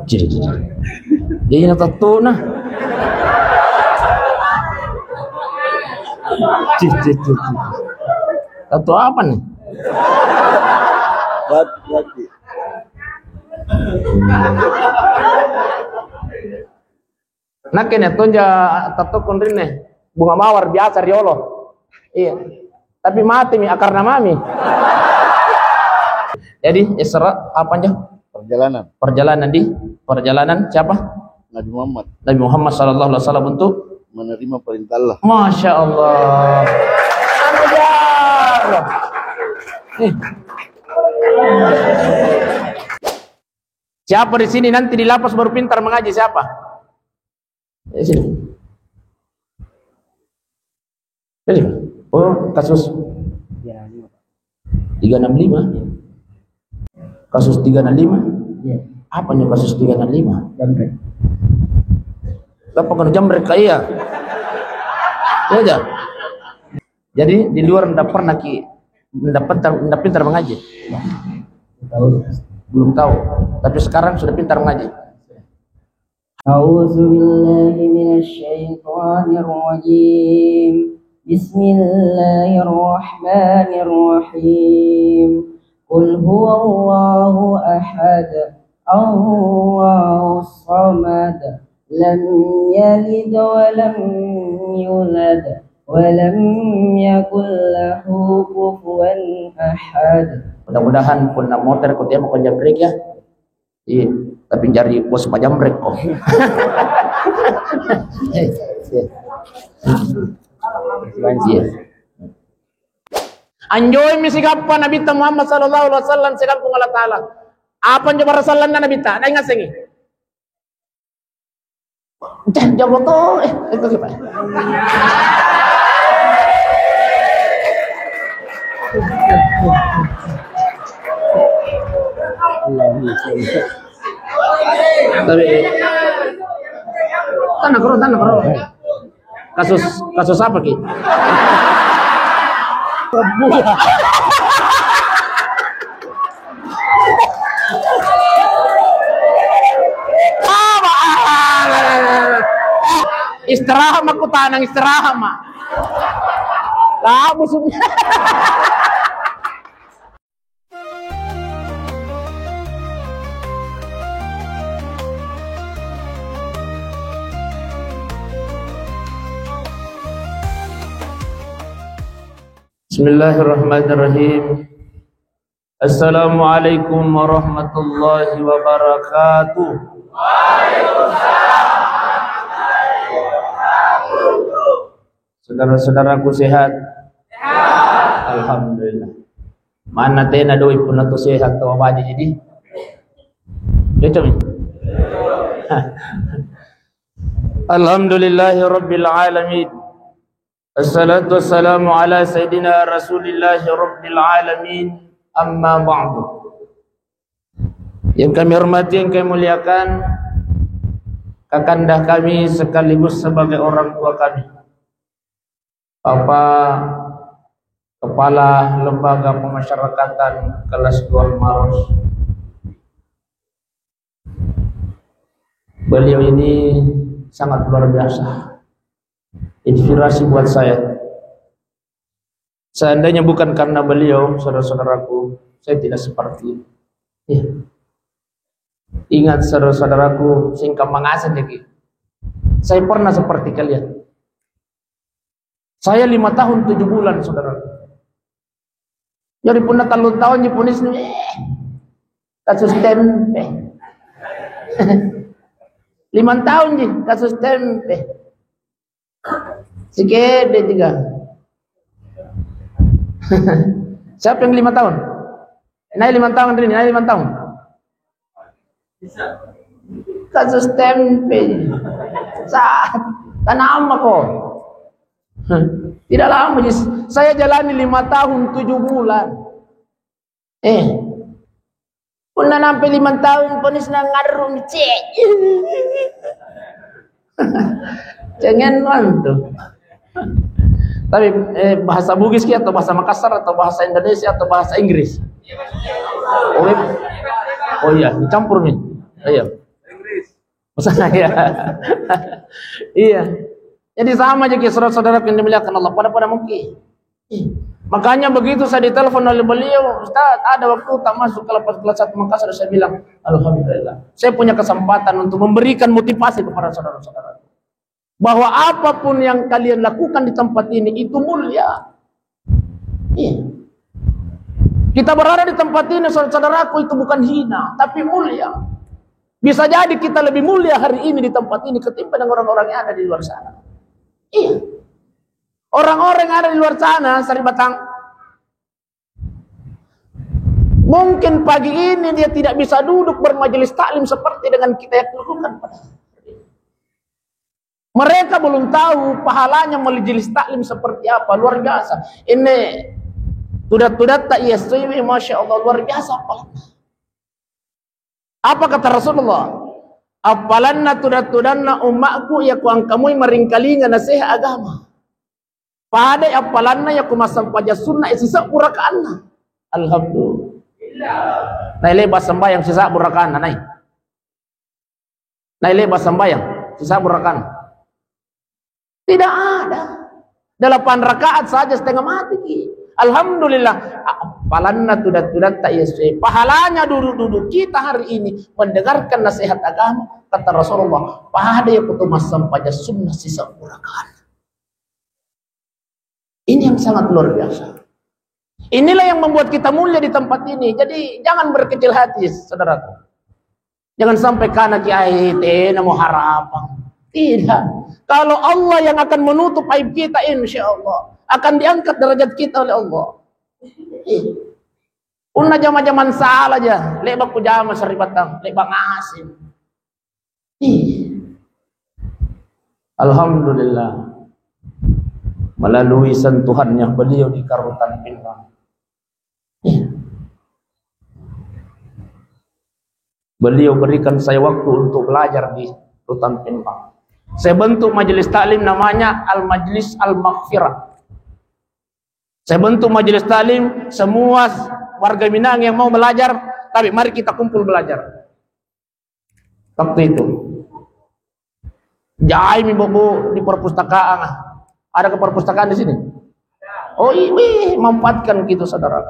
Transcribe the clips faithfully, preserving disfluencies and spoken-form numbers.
Ciri, ciri. Jadi na tattona. Cih, cih, cih, cih. Tato apa nih? Buat, buat. Nakke ne tonja tattokko rinne bunga mawar biasa riolo. Iya. Tapi mati mi akarna mami. Jadi Isra apa aja? Perjalanan. Perjalanan di perjalanan siapa? Nabi Muhammad. Nabi Muhammad sallallahu alaihi wasallam untuk menerima perintah Allah. Masya Allah. Eh. Siapa di sini nanti di lapas baru pintar mengaji? Siapa? Eh, sini. Sini. Oh, kasus tiga enam lima. Kasus tiga enam lima. Iya. Apa nih kasus tiga enam lima? Jamrek. Apa kena jamrek kak iya? Iya aja. Jadi di luar ndak pernah ki ndak pintar, ndak pintar mengaji. Tahu. Belum tahu. Tapi sekarang sudah pintar mengaji. أعوذ بالله من الشيطان الرجيم. بسم الله الرحمن الرحيم. قل هو الله أحد. الله الصمد. لم يلد ولم يولد. ولم يكن له كفوا أحد. Mudah-mudahan punna motor ko dia mau kerja break ya. Iya, tapi jari bos pajamrek ko. Iya. Anjoi mi sigappa Nabitta Muhammad sallallahu alaihi wasallam sigappa Allah Ta'ala. Apa anjo barasallanna Nabitta? Dai ngasengi. Cah, jago to. Eh, itu gimana? Tapi tanah kero, tanah kero. Kasus, kasus apa ki? Istirahat mah, ku tanang istirahat mah. Labu sudah. Bismillahirrahmanirrahim. Assalamualaikum warahmatullahi wabarakatuh. Saudara-saudaraku sehat? Alhamdulillah. Mana tena doi punna tu sehat tu waji jadi. Cocok ni? Alhamdulillahi rabbil alamin. Assalatu wassalamu ala sayyidina Rasulillahi rabbil alamin. Amma ba'du. Yang kami hormati, yang kami muliakan, kakanda kami sekaligus sebagai orang tua kami, Bapak Kepala Lembaga Pemasyarakatan kelas dua Maros. Beliau ini sangat luar biasa. Inspirasi buat saya. Seandainya bukan karena beliau, saudara-saudaraku, saya tidak seperti ini. Iya. Ingat, saudara-saudaraku, singkat mengasah jadi. Saya pernah seperti kalian. Saya lima tahun tujuh bulan, saudara. Jadi punna tellung tahun ji ponis ni, eh, kasus tempe. Lima tahun ji kasus tempe. Sikede juga. Siapa yang lima tahun? Naik lima tahun ini, naik lima tahun. Kasus tempe. Sa-, tanah apa kok? Tidak lama ji. Saya jalani lima tahun tujuh bulan. Eh. Punna nampe lima tahun ponis na ngarrung cek. Cengen mantu. Tapi eh, bahasa Bugis ki atau bahasa Makassar atau bahasa Indonesia atau bahasa Inggris? Oh, iya. Oh iya, dicampur nih. Iya. Masa saya? Iya. Jadi sama aja ki, saudara-saudara yang dimuliakan Allah, pada-pada mungkin. Iya. Makanya begitu saya ditelepon oleh beliau, "Ustaz, ada waktu tak masuk ke lapas kelas satu Makassar?" Saya bilang, "Alhamdulillah. Saya punya kesempatan untuk memberikan motivasi kepada saudara-saudara bahwa apapun yang kalian lakukan di tempat ini itu mulia." Iya. Kita berada di tempat ini, saudara-saudaraku, itu bukan hina, tapi mulia. Bisa jadi kita lebih mulia hari ini di tempat ini ketimbang dengan orang-orang yang ada di luar sana. Iya. Orang-orang yang ada di luar sana, Saribatang, mungkin pagi ini dia tidak bisa duduk bermajelis taklim seperti dengan kita yang lakukan pada hari ini. Mereka belum tahu pahalanya majelis taklim seperti apa, luar biasa. Ini tudat-tudatta I S C W, Masya Allah, luar biasa pahalanya. Apa kata Rasulullah? Appalanna tudat-tudanna ummakku iya kuangkamui maringkalinga nasihat agama. Pada appalanna iya ku massempajang sunnah sisebbu rakaanna. Alhamdulillah. Nai leba sembayang sisebbu rakaanna, nai. Nai leba sembayang sisebbu rakaanna. Tidak ada. Delapan rakaat saja setengah mati ki. Alhamdulillah. Appalanna tudat-tudatta I S C W. Pahalanya duduk-duduk kita hari ini mendengarkan nasihat agama. Kata Rasulullah, pada iya kutu massempajang sunnah sisebbu rakaat. Ini yang sangat luar biasa. Inilah yang membuat kita mulia di tempat ini. Jadi jangan berkecil hati, saudaraku. Jangan sampai kana kiai tena mau harapang. Tidak. Kalau Allah yang akan menutup aib kita, insya Allah akan diangkat derajat kita oleh Allah. Ih. Unna jama-jaman salah aja, leba ku jama Saribatang, leba ngasih. Ih. Alhamdulillah. Melalui sentuhannya beliau di Karutan Pinrang. Ih. Beliau berikan saya waktu untuk belajar di Rutan Pinrang. Saya bentuk majelis taklim namanya Al-Majlis Al-Maghfirah. Saya bentuk majelis taklim, semua warga Minang yang mau belajar, tapi mari kita kumpul belajar. Waktu itu. Jai mi bobo di perpustakaan. Ada ke perpustakaan di sini? Oh iya, wih, manfaatkan gitu, saudara.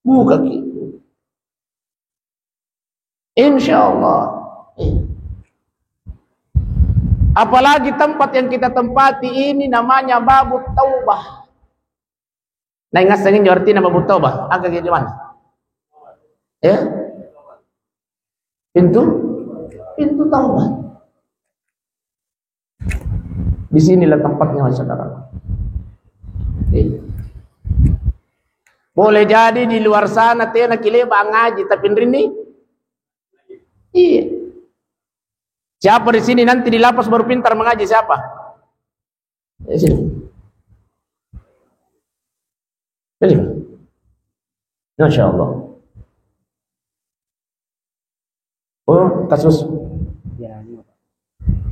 Buka gitu. Insya Allah. Apalagi tempat yang kita tempati ini namanya Babu Taubah. Nah, ingat saya artinya Babu Taubah. Agak kayak gimana? Ya? Pintu? Pintu taubat. Di sinilah tempatnya, saudara. Iya. Boleh jadi di luar sana tena kileba ngaji, tapi rini. Iya. Siapa di sini nanti di lapas baru pintar mengaji? Siapa? Eh, sini. Sini. Masya Allah. Oh, kasus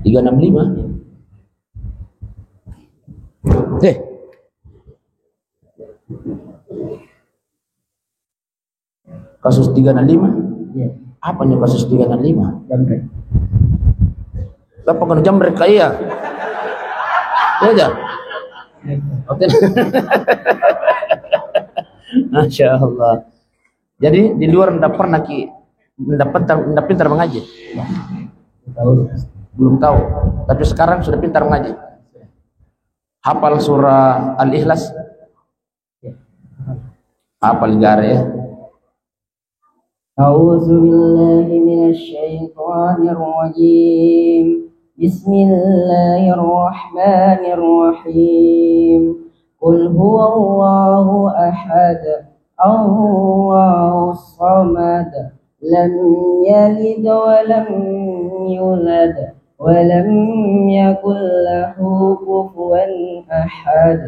tiga enam lima. Eh. Kasus tiga enam lima? Iya. Apa nih kasus tiga enam lima? Jamrek. Apa kena jamrek kak iya? Iya aja. Oke. Masya Allah. Jadi di luar ndak pernah ki, ndak pintar, ndak pintar mengaji. Belum tahu. Tapi sekarang sudah pintar mengaji. Hafal surah Al-Ikhlas? Hafal gare ya? أعوذ بالله من الشيطان الرجيم. بسم الله الرحمن الرحيم. قل هو الله أحد. الله الصمد. لم يلد ولم يولد. ولم يكن له كفوا أحد.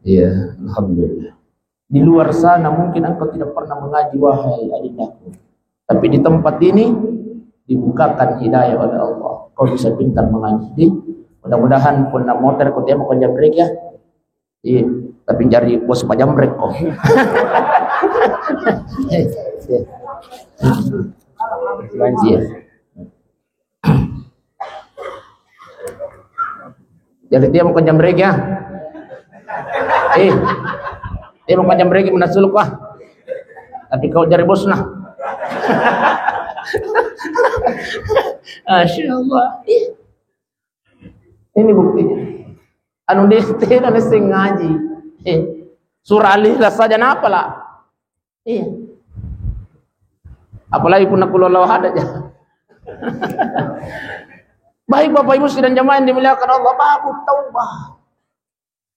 Iya, alhamdulillah. Di luar sana mungkin engkau tidak pernah mengaji, wahai adindaku. Tapi di tempat ini dibukakan hidayah oleh Allah. Kau bisa pintar mengaji. Di, mudah-mudahan pun motor kau tiap kau jamrek ya. Iya, tapi jari bos pajamrek kau. Iya. Jadi dia mau jam break ya. Eh, dia mau jam break mana suluk ah. Tapi kau jari bosna. Masya Allah. Ini buktinya. Anu dia tena mesti ngaji. Eh, surah Al-Ikhlas saja napa lah? Iya. Apalagi punna qul huwallahu ahad aja. Baik Bapak Ibu sidang jamaah yang dimuliakan Allah, babu taubah.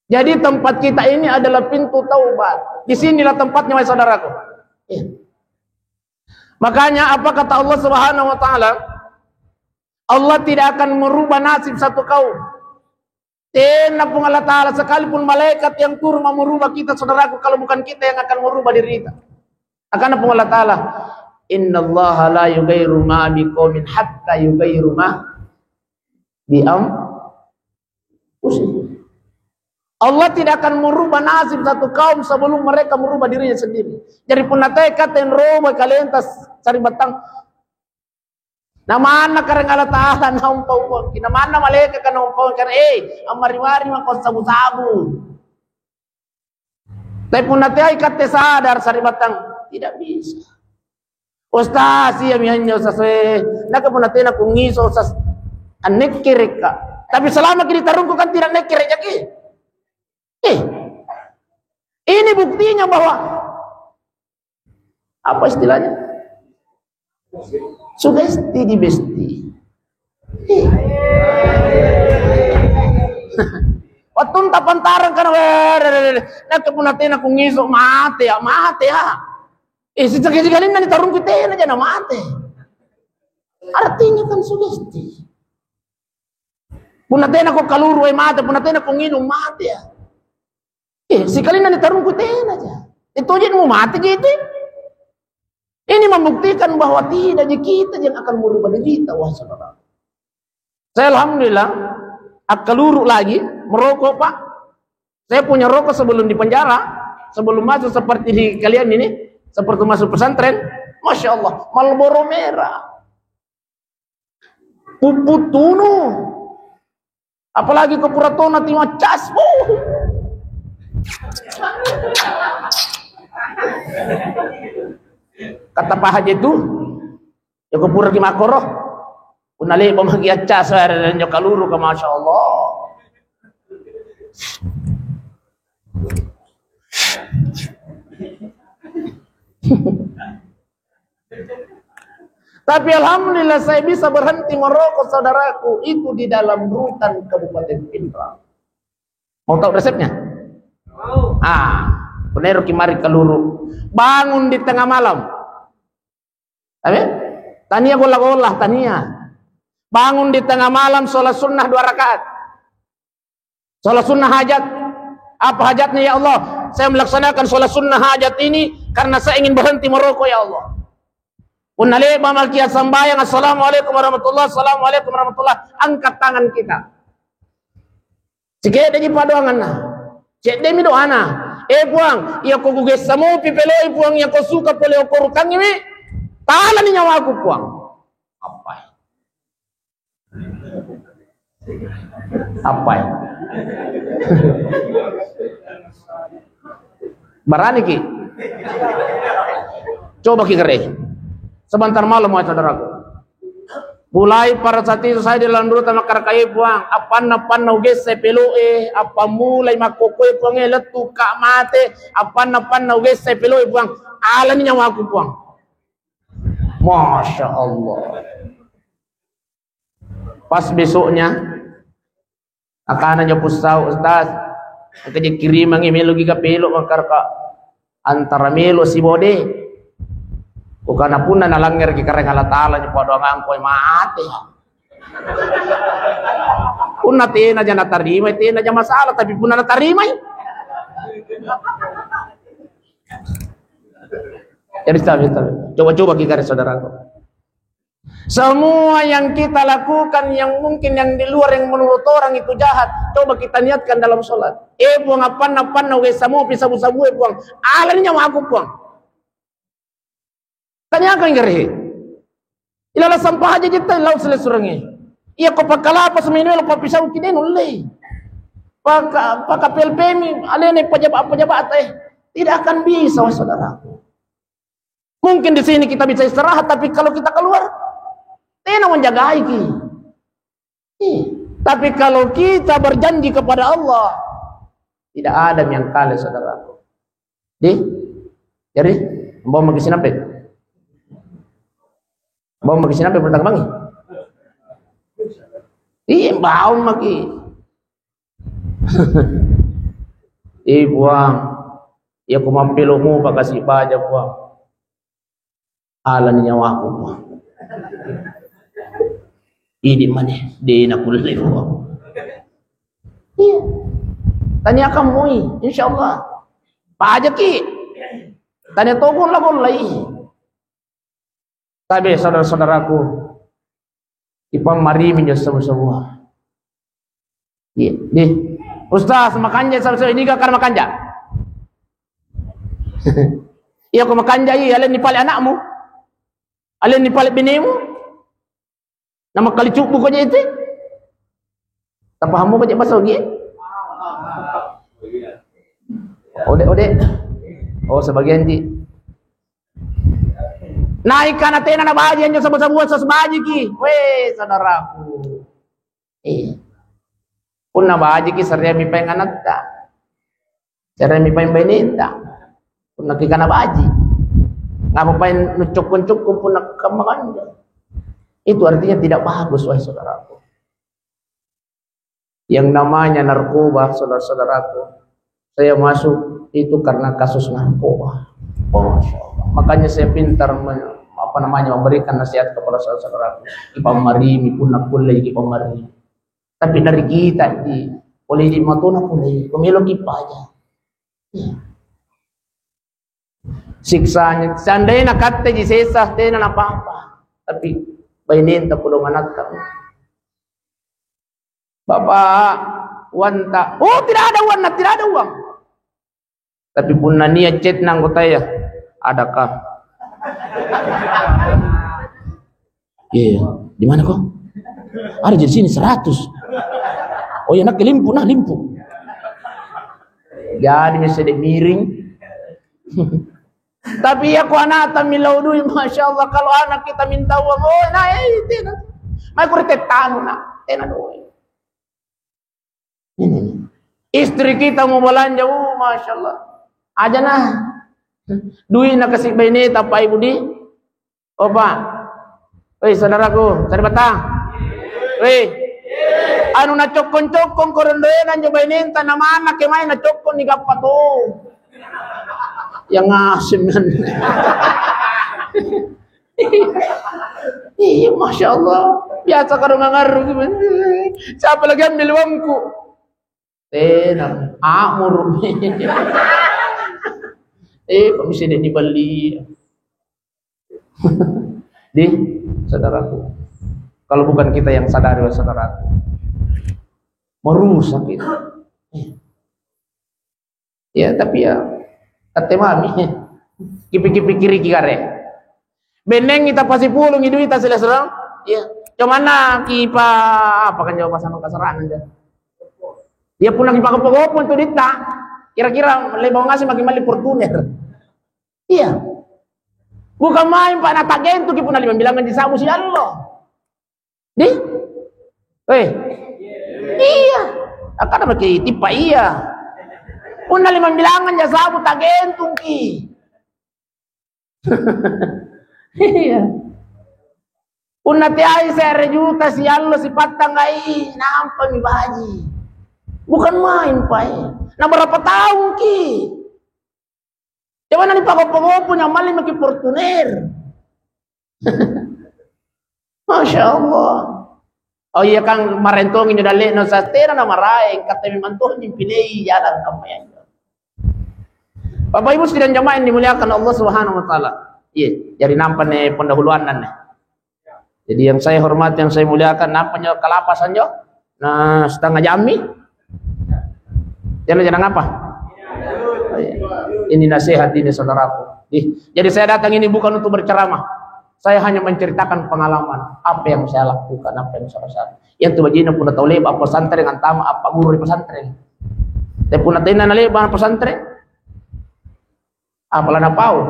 Jadi tempat kita ini adalah pintu taubat. Di sinilah tempatnya, wahai saudaraku. Iya. Makanya apa kata Allah Subhanahu wa Ta'ala? Allah tidak akan merubah nasib satu kaum. Tena Puang Allah Ta'ala, sekalipun malaikat yang turun mau merubah kita, saudaraku, kalau bukan kita yang akan merubah diri kita. Akan Puang Allah Ta'ala, "Innallaha la yughayyiru ma biqaumin hatta yughayyiru ma bi anfusihim." Allah tidak akan merubah nasib satu kaum sebelum mereka merubah dirinya sendiri. Jadi punna te kata yang roba kalenta saribatang, namanna kareng Allah Ta'ala naumpa uangki, namanna malaika ka naumpa uangki, eh, ammari-mari mako sabu-sabu. Tapi punna teai katte sadar saribatang, tidak bisa. Ustaz, iya miannya Ustaz, eh, naka punna tena kungiso Ustaz, annekkerekka. Tapi selama kini tarungku kan tidak nekkerek jaki. Eh, ini buktinya bahwa apa istilahnya? Sugesti di besti. Wattunta pantarang kana, weh, naka punna tena kungiso mate ya, mate ya. Eh, sejak-jakalinna ni tarungku tena jana mate. Artinya kan sugesti. Punna tena ko kaluru, eh, mate, punna tena ko nginung, mate ya. Eh, sikalinna ni tarungku tena ja. Itu aja mau mate gitu. Ini membuktikan bahwa tidak aja kita yang akan merubah diri kita, wah saudara. Saya alhamdulillah, akkaluru lagi, merokok, Pak. Saya punya rokok sebelum di penjara, sebelum masuk seperti di kalian ini, seperti masuk pesantren, Masya Allah, Marlboro merah. Puppu tunu. Apalagi ko pura tona tima cas. Uh. Kata Pak Haji itu, ya ko pura ki makoro. Punna leba magi accas, eh, nyo kaluru ka, Masya Allah. Tapi alhamdulillah saya bisa berhenti merokok, saudaraku, itu di dalam rutan Kabupaten Pinrang. Mau tahu resepnya? Ah, punna ero ki mari kaluru. Bangun di tengah malam. Tapi tania golla-golla, tania. Bangun di tengah malam, sholat sunnah dua rakaat. Sholat sunnah hajat. Apa hajatnya, ya Allah? Saya melaksanakan sholat sunnah hajat ini karena saya ingin berhenti merokok, ya Allah. Punna leba maki assambayang, "Assalamualaikum warahmatullah, assalamualaikum warahmatullah." Angkat tangan kita. Sikeddeji padoanganna. Ceddemi doana. Eh Puang, iya ko kugessa mopi peloi Puang, iya ko suka pole okko rutangngi mi. Talani nyawaku Puang. Apa? Apa ya? Barani ki? Coba ki kere. Sebentar malam, wahai saudaraku. Mulai pada saat itu saya di dalam rutan makkarakai Puang, appanna-appanna ugessa peloe, appammulai makkokoe Puang e, lettu ka mate, appanna-appanna ugessa peloe Puang, alani nyawaku Puang. Masya Allah. Pas besoknya, akana ja pussau, Ustaz, engka je kirimangi melo gi kapelo mangkaraka antara melo sibode. Ukana punna nalangngere ki kareng Allah Ta'ala nyo padoangangko mate. Punna tena ja natarimai, tena ja masalah, tapi punna natarimai. Jadi, coba-coba ki kare saudaraku. Semua yang kita lakukan yang mungkin yang di luar yang menurut orang itu jahat, coba kita niatkan dalam sholat. Eh Puang, appanna-appanna ugessa mopi sabu-sabu, eh Puang, alani nyawaku Puang. Tanyakan gare. Ilala sampah aja kita lau selessurangi. Iya ko pakkalapa semenu lo papisau kide nulle. Paka-, paka P L P mi, alena pejabat-pejabat, eh. Tidak akan bisa, wah, saudaraku. Mungkin di sini kita bisa istirahat, tapi kalau kita keluar, tena menjagai ki. Iya. Tapi kalau kita berjanji kepada Allah, tidak ada yang kalah, saudaraku. Di? Jadi, bawa maki sinape? Bawa maki sinape, pertama bangi? Iya, bawa maki. Ih, Puang, iya ku mappelomu pakasi baja, Puang. Alani nyawaku, Puang. Idi mane, de nakulle, Puang. Iya. Taniakan moi, insyaallah. Pajaki. Tania togon la gollai. Tapi saudara-saudaraku, ipammarimi nyo semua-semua. Iya, di. Ustaz, makanja sabu-sabu ini gak karena makanja. Iya, ko makanja, iya, alen ni pale anakmu. Alen ni pale binemu. Nama kali cubu ko je itu. Tapahamu ko je bahasa Ugi? Ode, ode. Oh, sebagian ji. Naik kana tena na baji anjo sabu-sabuan sos baji ki. Weh, saudaraku. Eh. Punna baji ki, sareang mi paeng anatta. Sareang mi paeng baineta. Punna ki kana baji. Ngapa paeng nucukku-cukku punna kamma kanja. Itu artinya tidak bagus, wahai saudaraku. Yang namanya narkoba, saudara-saudaraku, saya masuk itu karena kasus narkoba. Oh, Masya Allah. Makanya saya pintar me-, apa namanya, memberikan nasihat kepada saudara-saudaraku. Ipammarimi, punna kulle ipammarimi. Tapi dari kita di, boleh di matona boleh, pemilu kipaja. Siksanya, seandainya katte ji sesa, tena apa-apa. Tapi bainenta, pudong anatta. Bapak, uanta. Oh, tidak ada uang, tidak ada uang. Tapi punna nia chat na anggota ya, adakah? Iya, iya. Di mana kok? Ada jadi sini seratus. Oh iya, nak limpu, nah limpu. Jadi mesti miring. Tapi iya ko anakta millau dui, Masya Allah, kalau anak kita minta uang, oh, nah, eh, tena. Mai kuri tettanu, nak, tena doi. Ini. Istri kita mau belanja, oh, Masya Allah. Aja nah. Dui na kasih baineta, Pak Ibu di. Oh, Pak. Wei, saudaraku, cari batang. Wei. Anu na cokkong-cokkong korondoena anjo bainenta, na mana ke mai na cokkong ni gappa to. Yang ngasem. Iya, Masya Allah. Biasa karo ngangaru. Siapa lagi ambil uangku? Tena, amuru. Eh, kok bisa dia dibeli? Di, saudaraku. Kalau bukan kita yang sadari, wahai saudaraku, merusak itu. Ya, tapi ya, kate mami. Kipi-kipi kiri kigare. Benengi tapasipulungi duita sila-sila. Iya. Cuman na kipa apa kan jawab bahasa Makassar aja. Ya punna kipa gopo-gopo tu duita. Kira-kira lebih ngasih makin mali Fortuner. Iya. Bukan main, Pak, na tagentu ki punna lima bilangan di sabu si Allah. Di? Weh. Iya. Akan apa ki tipa iya. Punna lima bilangan ja sabu tagentung ki. Iya. Punna teai se're juta si allo si pattanggai, nampa mi baji. Bukan main, Pak, eh. Nah, berapa tahun ki? Coba nani pagopo-gopo nyamalli maki Fortuner. Masya Allah. Oh iya, kan marentongi nyo dalle no sastena na maraeng, kata memang toh dipilih jalan kamu yang. Bapak Ibu sidang jamaah yang dimuliakan Allah Subhanahu wa taala. Iya, jadi nampa ne pendahuluan ne. Jadi yang saya hormati, yang saya muliakan, nampa nyo kalapasan nyo? Nah, setengah jammi. Jangan-jangan apa? Ini nasihat ini, saudaraku. Ih, jadi saya datang ini bukan untuk berceramah. Saya hanya menceritakan pengalaman apa yang saya lakukan, apa yang saya rasakan. Yang tu bajina punna tau leba pesantren, antama apa guru di pesantren. Tapi punna tenna naleba pesantren, apala napau.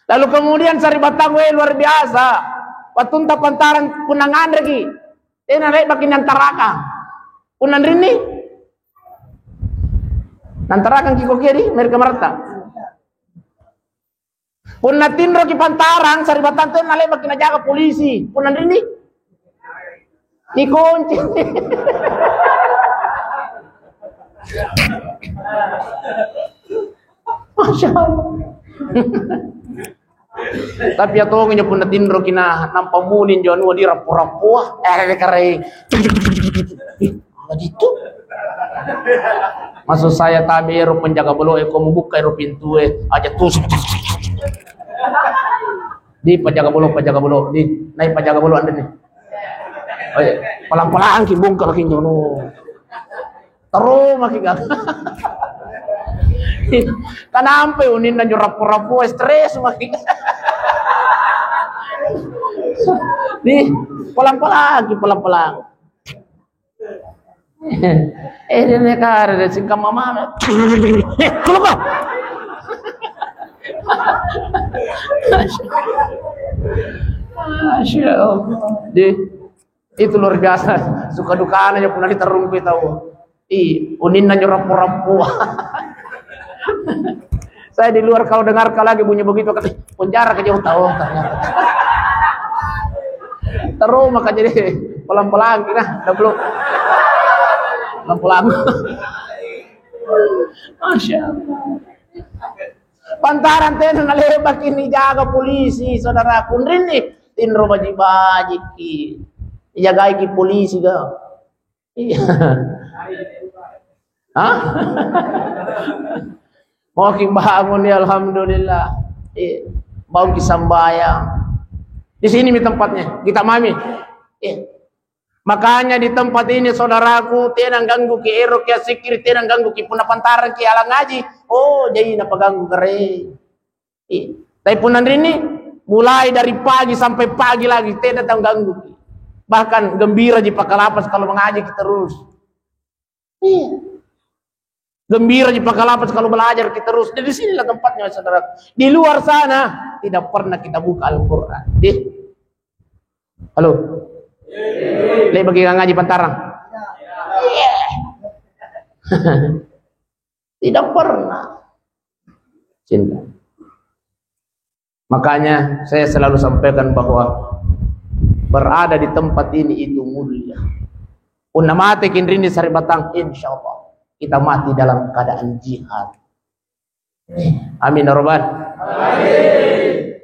Lalu kemudian saribatang we luar biasa. Wattunta pantarang punna nganreki, tena lebbaki nantarakang. Punna rinni nantarakang ki kokia di mereka merata. Punna tinroki pantarang saribatang tena lebbaki najaga polisi. Punna rinni dikunci. Masya Allah. Tapi atong injo punna tinroki na nampa muni injo anua di rappo-rappoa. Eh, kare. Apa itu? Maksud saya, tabero penjaga belo eko mubuka ero pintu e aja tusuk. Di pajaga bolo, pajaga bolo, di naik pajaga bolo ande nih. Palang-palang ki bongkar lagi nyono. Terus maki gak. Kanampe uninna nyo rapo-rapo stres maki. Di palang-palang ki palang-palang. Eh, dia naik kare, dia singkang mama. Eh, kalau kau. Masya Allah. Di, itu luar biasa. Suka dukanya punna diterrungkui tahu. Ih, uninna nyo rapo-rapo. Saya di luar kalau dengarkan lagi bunyi begitu, kata, penjara ke jauh tahu ternyata. Terus maka jadi pelan-pelan kita, udah belum. Pelan-pelan. Masya Allah. Pantaran tena nalebaki ni jaga polisi, saudara. Kunrinni tinro baji-baji ki. Jagai ki polisi ga. Iya. Hah? Mau ki bangun ya, alhamdulillah. Iya. Mau ki sambayang. Di sini mi tempatnya. Kita mami. Iya. Makanya di tempat ini, saudaraku, tena ganggu ki ero ki asikiri, tena ganggu ki punna pantarang ki alang ngaji. Oh, jadi napa ganggu kare. Iya. Tapi punna rini, mulai dari pagi sampai pagi lagi, tidak tahu ganggu. Bahkan gembira ji pakalapas kalau mengaji kita terus. Iya. Gembira ji pakalapas kalau belajar kita terus. Di sinilah tempatnya, saudara. Di luar sana, tidak pernah kita buka Al-Quran. Di, halo? Lebih bagi ngaji pantarang? Iya. Tidak pernah. Cinta. Makanya saya selalu sampaikan bahwa berada di tempat ini itu mulia. Punna mate kinrini saribatang, insya Allah kita mati dalam keadaan jihad. Amin ya Rabbal. Amin.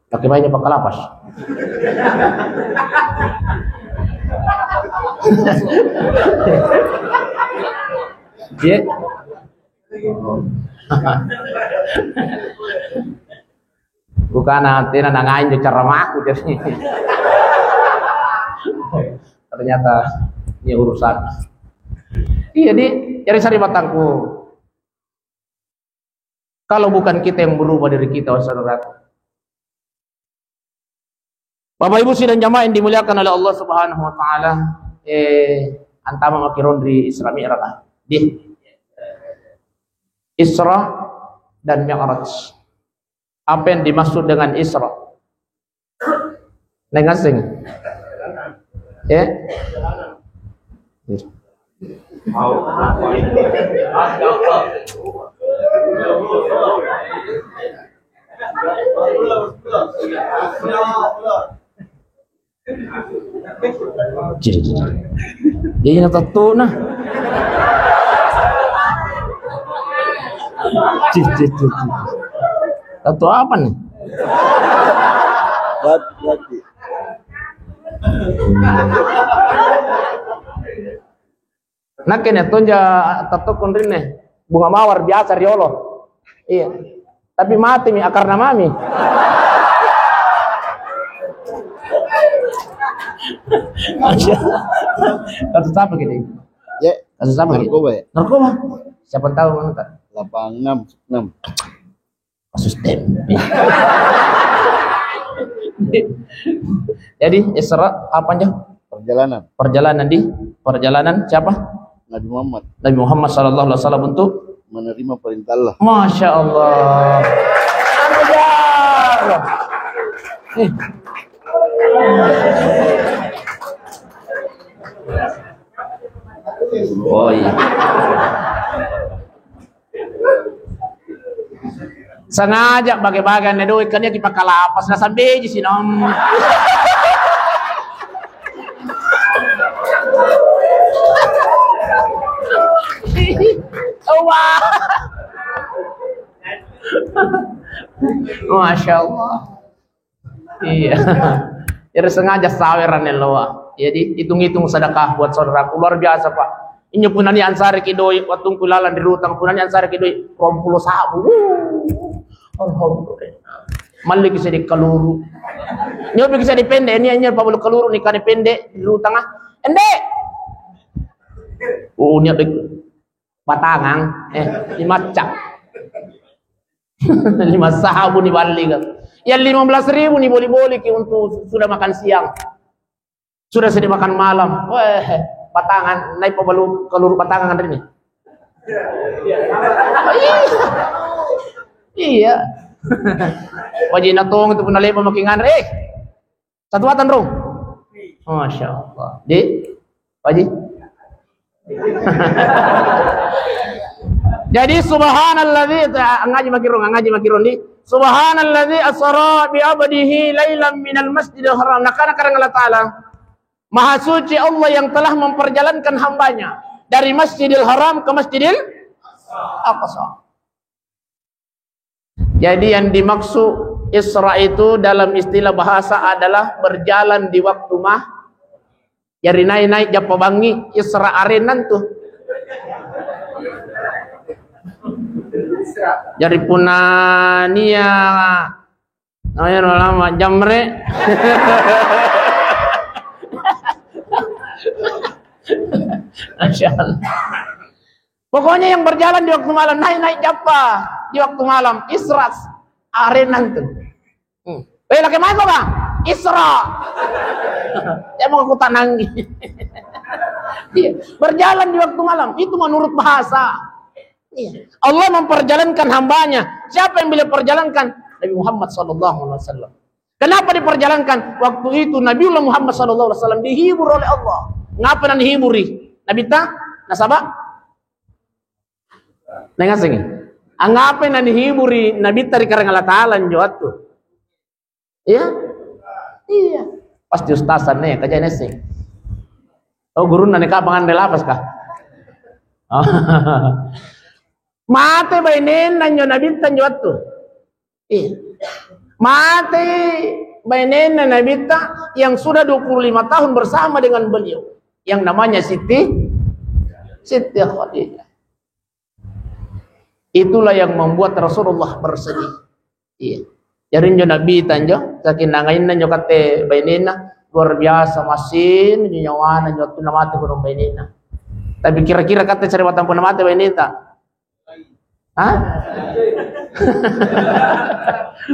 Pakai banyak pakalapas. Iya. Bukan tena nangain jo caramaku jadi. Ternyata ini urusan. Iya di, jadi saribatangku. Kalau bukan kita yang berubah diri kita, saudaraku. Bapak Ibu sidang jamaah yang dimuliakan oleh Allah Subhanahu wa taala, eh antama maki ronri Isra Mi'raj. Di Isra dan Mi'raj. Apa yang dimaksud dengan Isra? Neng asing. Ya. Jadi, jadi. Jadi na tattona. Cih, cih, cih, cih. Tatto apa nih? Rat-, rati. Nakke ne tonja tattokko rinne bunga mawar biasa riolo. Iya. Tapi mati mi akarna mami. Kasus apa gini? Ya, kasus apa gini? Narkoba ya? Narkoba. Siapa tahu mana tak? Delapan enam enam. Kasus tempe. Jadi Isra apa aja? Perjalanan. Perjalanan di, perjalanan siapa? Nabi Muhammad. Nabi Muhammad sallallahu alaihi wasallam untuk menerima perintah Allah. Masya Allah. Ajar. Eh. Oh iya. Sengaja bage-bage anne doi, kan iya kipakalapas, nasambeji sinom. Wah. Masya Allah. Iya. Jadi sengaja saweran loa. Jadi hitung-hitung sedekah buat saudaraku. Luar biasa, Pak. Inyo punani ansariki doi, wattungku lalang di rutang, punani ansariki doi, rompulo sabu. Wuh. Alhamdulillah. Malliki seddi kaluru. Nyobi ki seddi pende, ini, ini pabalu kaluru ni kane pende di rutang, ah. Ende. Oh, niat doi. Patangang, eh, limacca. Lima sabu ni balli kan. Yang lima belas ribu ni boli-boli ki untuk sudah makan siang. Sudah sedih makan malam. Weh, patangang, naik pabalu kaluru patangang hari ini. Iya. Iya. Wajib natong itu pun lepa makin nganre. Eh, Satu batang rong. Masya Allah. Di, Pak Haji. Jadi subhanalladzi, ta-, ngaji makirong, ngaji makirong di. Subhanalladzi asra bi abdihi lailan minal masjidil haram. Nakana karang Allah Ta'ala. Maha suci Allah yang telah memperjalankan hambanya dari Masjidil Haram ke Masjidil Aqsa. Jadi yang dimaksud Isra itu dalam istilah bahasa adalah berjalan di waktu mah. Jadi naik-naik jappa bangi Isra arenan tuh. Jadi punania namanya lama jamre. Masya Allah. Pokoknya yang berjalan di waktu malam, naik-naik jappa di waktu malam, Isra arenan tuh. Hmm. Eh, lagi main kok, Bang? Isra. Ya mau aku tanangi. Iya. Berjalan di waktu malam, itu menurut bahasa. Iya. Allah memperjalankan hambanya. Siapa yang beliau perjalankan? Nabi Muhammad sallallahu alaihi wasallam. Kenapa diperjalankan? Waktu itu Nabiullah Muhammad sallallahu alaihi wasallam dihibur oleh Allah. Ngapa nang dihiburi? Nabi ta? Nasaba? Nengasengi. Angape nanihiburi Nabitta ri kareng Allah Ta'ala njo attu? Iya? Iya. Pasti ustazan ne, kaja nesseng. Oh, gurunna ne kapang anre lapas kah? Mate bainenna njo Nabitta njo attu. Iya. Mate bainenna Nabitta yang sudah dua puluh lima tahun bersama dengan beliau. Yang namanya Siti, Siti Khadijah. Itulah yang membuat Rasulullah bersedih. Iya. Jadi njo Nabitta njo, saking nangainna njo kate bainenna, luar biasa masin njo nyawana njo attu namate burung bainenna. Tapi kira-kira kate sariwatang punna mate bainetta? Hah?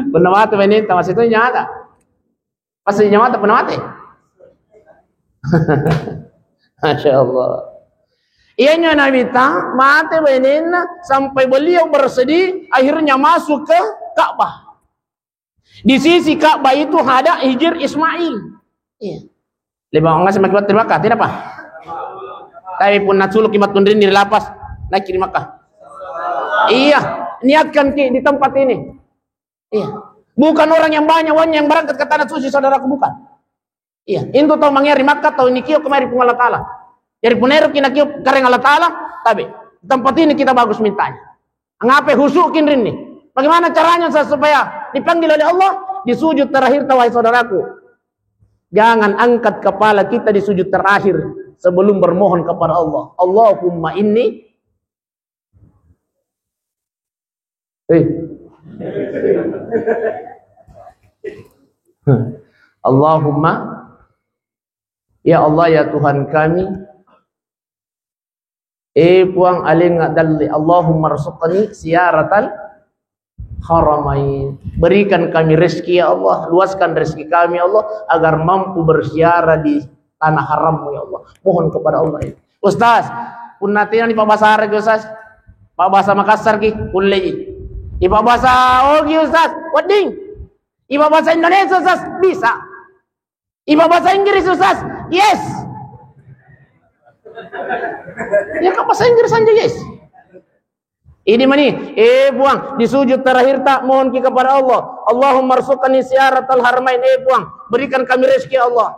Punna mate bainetta, masih tu nyata? Masih nyamata punna mate? Masya Allah. Iyanyo Nabitta mate bainenna sampai beliau bersedih, akhirnya masuk ke Ka'bah. Di sisi Ka'bah itu ada Hijir Ismail. Iya. Lebih ngasih maki battu di Makkah, tidak apa? Tapi punna suluki mattunrinni ri lapas, naiki ri Makkah. Iya, niatkan ki di tempat ini. Iya. Bukan orang yang banyak uangnya yang berangkat ke tanah suci, saudaraku, bukan. Iya, itu tau mangea ri Makkah, tau ini kio kemari Puang Allah Ta'ala. Jadi punna ero ki nakio kareng Allah Ta'ala, tabe. Tempat ini kita bagus mintanya. Ngape husukin rinni? Bagaimana caranya sa-, supaya dipanggil oleh Allah? Di sujud terakhir, wahai saudaraku. Jangan angkat kepala kita di sujud terakhir sebelum bermohon kepada Allah. Allahumma inni, eh. Allahumma, ya Allah, ya Tuhan kami, eh, Puang, alengnga dalle, Allahumma rzuqni ziyaratal haramain. Berikan kami rezeki, ya Allah, luaskan rezeki kami, ya Allah, agar mampu berziarah di tanah harammu, ya Allah. Mohon kepada Allah ini. Ustaz, punna tena ni pabasara ki, Ustaz. Pabasa Makassar ki, kulle ji. Ipabasa Ogi, Ustaz, wedding. Ipabasa Indonesia, Ustaz, bisa. Ipabasa Inggris, Ustaz, yes. Ya kan bahasa Inggris aja, yes. Ini mani, eh Puang, di sujud terakhir ta mohon ki kepada Allah. Allahumma rzuqni ziyaratal haramain, eh Puang, berikan kami rezeki, ya Allah,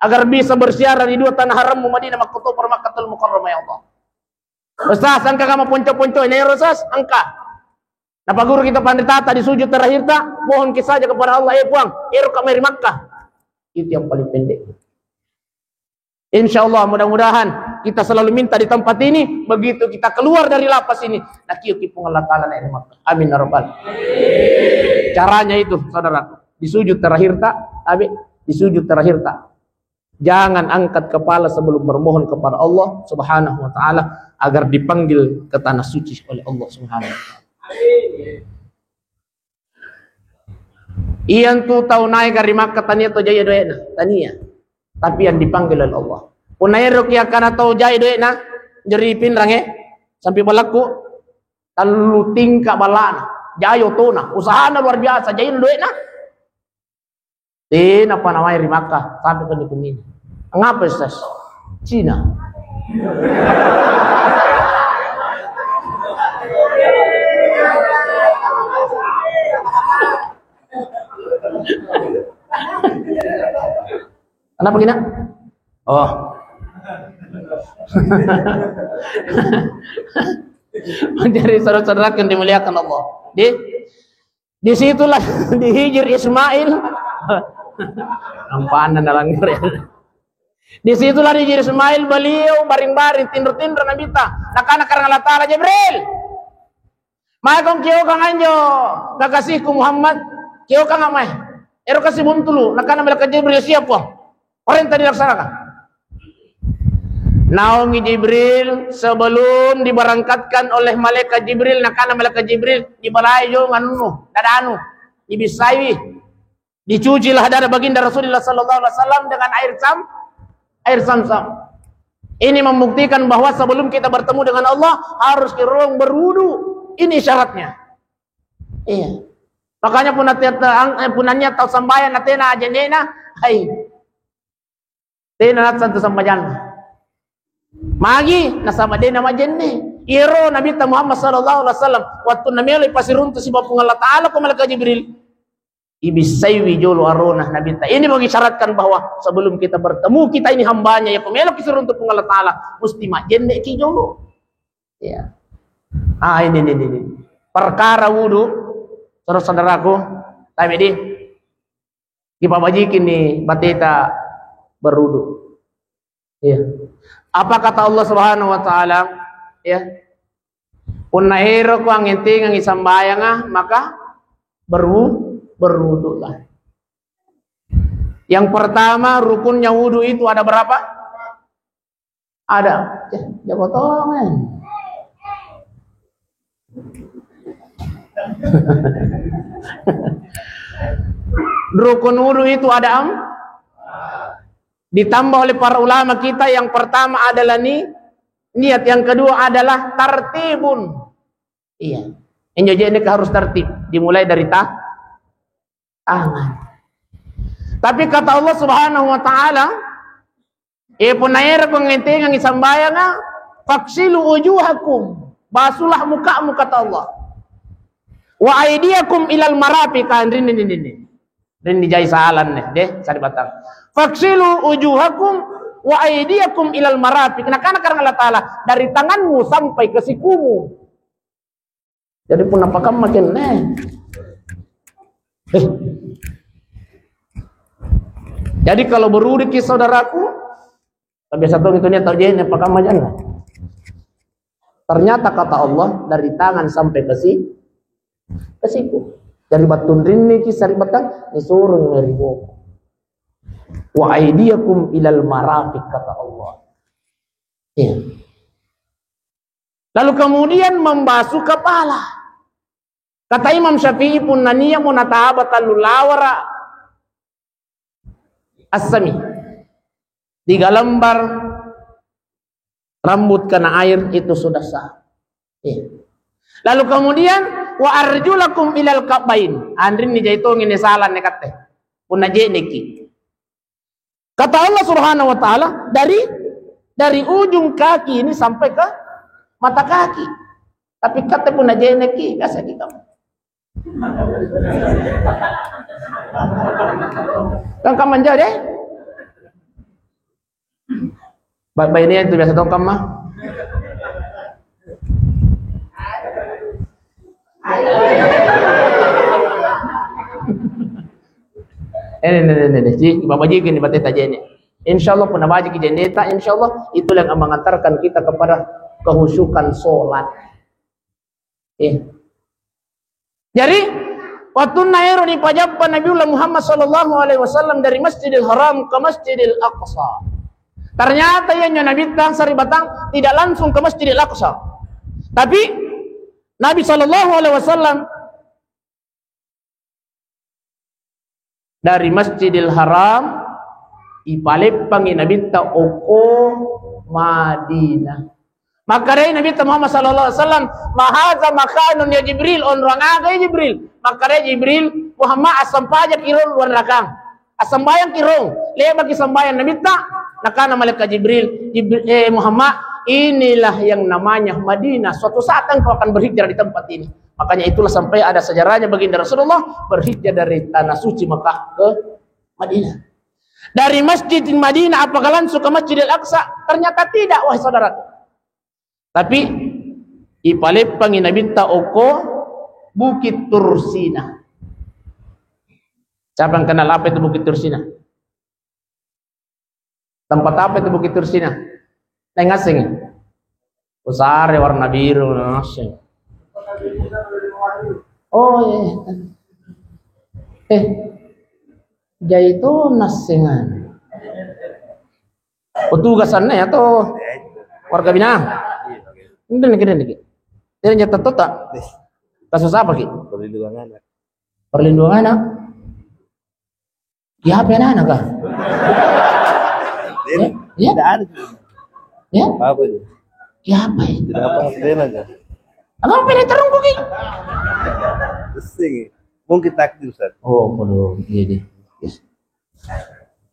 agar bisa berziarah di dua tanah harammu, Madinah, Makkah, Makkatul Mukarramah, ya Allah. Ustaz, engka kama ponco-ponco ini, Ustaz, engka. Napaguru kita panritata di sujud terakhir ta, mohon ki saja kepada Allah, eh Puang, ero kami ri Makkah. Itu yang paling pendek. Insya Allah, mudah-mudahan kita selalu minta di tempat ini, begitu kita keluar dari lapas ini, nakio ki Puang Allah Ta'ala naik ri Makkah. Amin ya Rabbal. Caranya itu, saudaraku, di sujud terakhir ta, abi, di sujud terakhir ta, jangan angkat kepala sebelum bermohon kepada Allah Subhanahu wa Ta'ala agar dipanggil ke tanah suci oleh Allah Subhanahu wa Ta'ala. Iyantu tau naik ri Makkah tania to jai doena, tania. Tapi yang dipanggil oleh Allah. Punna ero ki akkana tau jai doena, jari Pinrang, eh, sampai balaku, tellu tingkat balana, jai otona, usahana luar biasa, jai doena. Tena pa nawai ri Makkah, sampai ke kunni-kunni. Ngapa, Ustaz? Cina. Kenapa gini? Oh. Jadi saudara-saudara yang dimuliakan Allah. Di Disitulah dihijir Ismail. Ampana nalanggar ya. Disitulah dihijir Ismail, beliau baring-baring, tinro-tinro Nabitta. Nakana karang Allah Ta'ala, Jibril, mai kong kiokang anjo kekasihku Muhammad, kiokang mai. Ero kasi buntulu, nakana malaikat Jibril, siap, Puang. Perintah dilaksanakan. Naungi Jibril, sebelum diberangkatkan oleh malaikat Jibril, nakana malaikat Jibril, dibalai jo anunnu, dadanu, dibissaiwi. Dicucilah dada baginda Rasulullah sallallahu alaihi wasallam dengan air zam, air zam-zam. Ini membuktikan bahwa sebelum kita bertemu dengan Allah, harus kita berwudu. Ini syaratnya. Iya. Makanya punna tiap ta-, ang-, eh, punna niat tau sambayang na tena ajennena, hai. Tena nassang tu sambajanna. Magi nasaba de namajenne. Iyaro Nabitta Muhammad sallallahu alaihi wasallam, wattunna melo ipasiruntu sibawa Puang Allah Ta'ala ko malaikat Jibril, ibissaiwi jolo arona Nabitta. Ini mengisyaratkan bahwa sebelum kita bertemu, kita ini hambanya, ya, ko melo ki siruntu Puang Allah Ta'ala, mesti majenne ki jolo. Ya. Ah, ini, ini, ini. Perkara wudu, saudara-saudaraku, tabe di. Ipabajiki ni bateta berwudu. Iya. Apa kata Allah Subhanahu wa Ta'ala? Ya. Punna ero ko angentengangi sambayanga, maka berwu-, berwudulah. Yang pertama, rukunnya wudu itu ada berapa? Ada. Eh, jago tong, eh. Rukun wudu itu ada am-, ditambah oleh para ulama kita, yang pertama adalah ni-, niat, yang kedua adalah tartibun. Iya. Injo je ini harus tertib, dimulai dari ta-, tangan. Tapi kata Allah Subhanahu wa Ta'ala, e, punna ero pengentengangi sambayanga, "Faksilu wujuhakum," basuhlah mukamu, kata Allah. "Wa aidiyakum ilal marafiq," kan rinni, rinni, rinni. Rinni jai salanne, deh, sari batang. "Faksilu wujuhakum wa aidiyakum ilal marafiq." Nakana karang Allah Ta'ala, "Dari tanganmu sampai ke sikumu." Jadi punna pakamma kenne. Eh. Jadi kalau berwudu ki, saudaraku, biasa tuh gitu niat tau jene pakamma janna. Ternyata kata Allah, dari tangan sampai ke si-, ke siku. Jadi battun rinni ki sari batang, disuruh meribu. "Wa aidiyakum ilal marafiq," kata Allah. Iya. Lalu kemudian membasuh kepala. Kata Imam Syafi'i, punna nia'mo nataba tallu lawara assami, tiga lembar rambut kena air itu sudah sah. Eh. Lalu kemudian, "Wa arjulakum ilal ka'bain." Anrinni jai tongi ne salah ne katte. Punna je'neki. Kata Allah Subhanahu wa Ta'ala, dari, dari ujung kaki ini sampai ke mata kaki. Tapi katte punna je'neki, biasa kita. Kan kamu menjadi? Ba-, baine itu biasa tongkang mah. Eh, ini, ini, ini, ini. Ji, Bapak Ji, gini, batai tajene. Insya Allah, punna baca ki jendeta, insya Allah, itulah yang mengantarkan kita kepada kehusyukan sholat. Eh. Jadi, wattunna ero dipajappa Nabiullah Muhammad sallallahu alaihi wasallam dari Masjidil Haram ke Masjidil Aqsa. Ternyata iyanjo Nabitta saribatang tidak langsung ke Masjidil Aqsa. Tapi Nabi sallallahu alaihi wasallam dari Masjidil Haram, ipaleppangi Nabitta okko Madinah. Makkedai Nabitta Muhammad sallallahu alaihi wasallam, "Ma hadza makanun ya Jibril?" Onrong aga ya Jibril? Makkedai Jibril, "Muhammad, assampajaki ro luar rakang. Assambayangki ro." Lebaki sambayang Nabitta, nakana malaikat Jibril, "Jibri-, eh, Muhammad, inilah yang namanya Madinah. Suatu saat engkau akan berhijrah di tempat ini." Makanya itulah sampai ada sejarahnya baginda Rasulullah berhijrah dari tanah suci Mekah ke Madinah. Dari Masjid Madinah apakah langsung ke Masjidil Aqsa? Ternyata tidak, wahai saudaraku. Tapi ipaleppangi Nabitta okko Bukit Tursina. Siapa yang kenal apa itu Bukit Tursina? Tempat apa itu Bukit Tursina? Neng asing. Usare warna biru, neng asing. Oh, iya. Eh, jai to nassengan. Petugas anne atau warga binang? Ini, ini, ini. Ini nyata tota. Kasus apa ki? Perlindungan anak. Perlindungan anak. Ya, apa anak, Kak? Ya? Ya? Tidak ada. Ya? Apa itu? Ya, apa itu? Tidak apa, tidak ada. Apa pernah terungkuk ki? Pusing. Mungkin takdir, Ustaz. Oh, kodo. Iya, iya. Yes.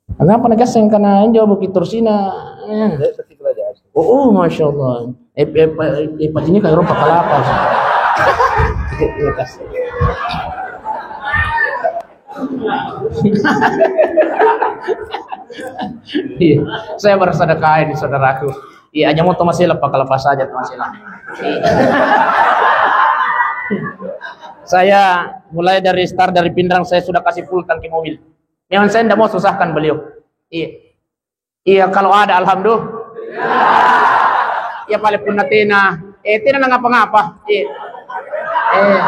Kenapa nak gaseng kana injo Bukit Tursina? Eh. Saya pasti kerajaan. Oh, oh, Masya Allah. Eh, eh, pa-, eh, pacini kayak rupa kelapa. Iya, saya bersedekah ini, saudaraku. Iya, hanya mau masih lepas kelepas saja tuh masih lah. Saya mulai dari start dari Pinrang, saya sudah kasih full tangki mobil. Memang saya ndak mau susahkan beliau. Iya. Iya, kalau ada, alhamdulillah. Iya, paling punna tena. Eh, tena nangapa-ngapa. Iya. Eh.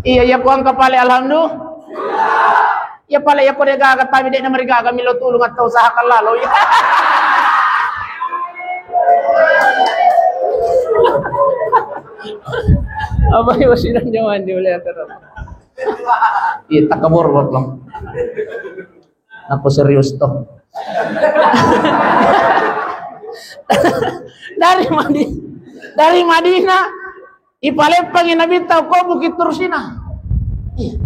Iya, iya, kuang kepala, alhamdulillah. Iya, pale iya ko de gaga, tapi de namari gaga, milo tulung atau usahakan lalo. Iya. Apa yang masih nang jaman di oleh atas? Iya, tak kabur, Bang. Aku serius toh. Dari Madi-, dari Madinah, ipaleppangi Nabitta ko Bukit Tursina. Iya.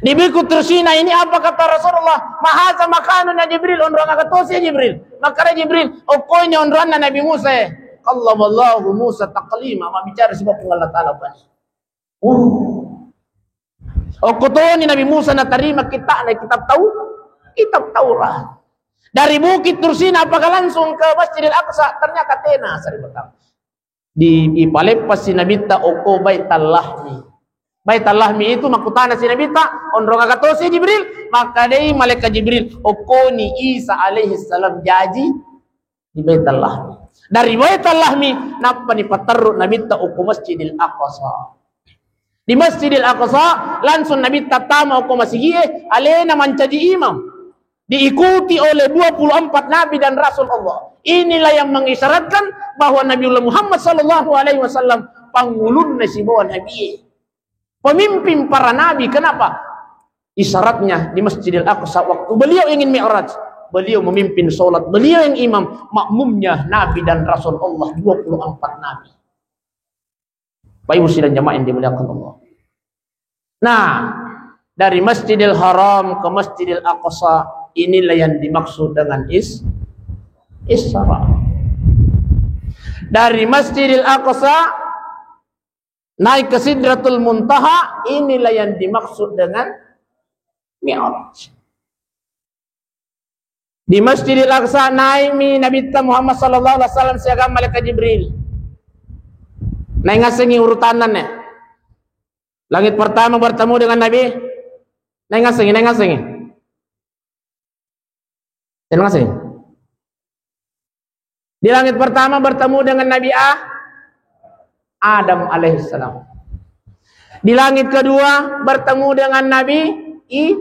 Di Bukit Tursina ini apa kata Rasulullah? "Ma hadza makanun ya Jibril?" Onrong aga tosi ya Jibril? Makkeda Jibril, "Okko ini onronna Nabi Musa." Kallamallahu Musa taklima, mabbicara sibawa Puang Allah Taala bani. Uh. Okko toni Nabi Musa natarima kitabna, kitab Tau-, kitab Taurat. Dari Bukit Tursina apakah langsung ke Masjidil Aqsa? Ternyata tena, sari pertama. Di, ipaleppasi Nabitta okko Baital Lahmi. Baital Lahmi itu makkutana si Nabitta, "Onrong aga tosi Jibril?" Makkedai malaikat Jibril, "Okkoni Isa alaihi salam jaji di Baital Lahmi." Dari Baital Lahmi, nappa nipaterru Nabitta okko Masjidil Aqsa. Di Masjidil Aqsa, langsung Nabitta tama okko masigie, alena mancaji imam. Diikuti oleh dua puluh empat nabi dan rasul Allah. Inilah yang mengisyaratkan bahwa Nabiullah Muhammad sallallahu alaihi wasallam pangulunna sibawa nabie. Pemimpin para nabi. Kenapa? Isyaratnya di Masjidil Aqsa, waktu beliau ingin Mi'raj, beliau memimpin sholat, beliau yang imam, makmumnya Nabi dan Rasul Allah dua puluh empat nabi. Bapak Ibu sidang jamaah yang dimuliakan Allah. Nah, dari Masjidil Haram ke Masjidil Aqsa, inilah yang dimaksud dengan is Isra. Dari Masjidil Aqsa naik ke Sidratul Muntaha, inilah yang dimaksud dengan Mi'raj. Di Masjidil Aqsa naik mi Nabi Muhammad sallallahu alaihi wasallam siaga malaikat Jibril. Naik ngasengi urutanna ne. Langit pertama bertemu dengan Nabi. Naik ngasengi, naik ngasengi. Terima kasih. Di langit pertama bertemu dengan Nabi A-, Adam alaihissalam. Di langit kedua bertemu dengan Nabi I-,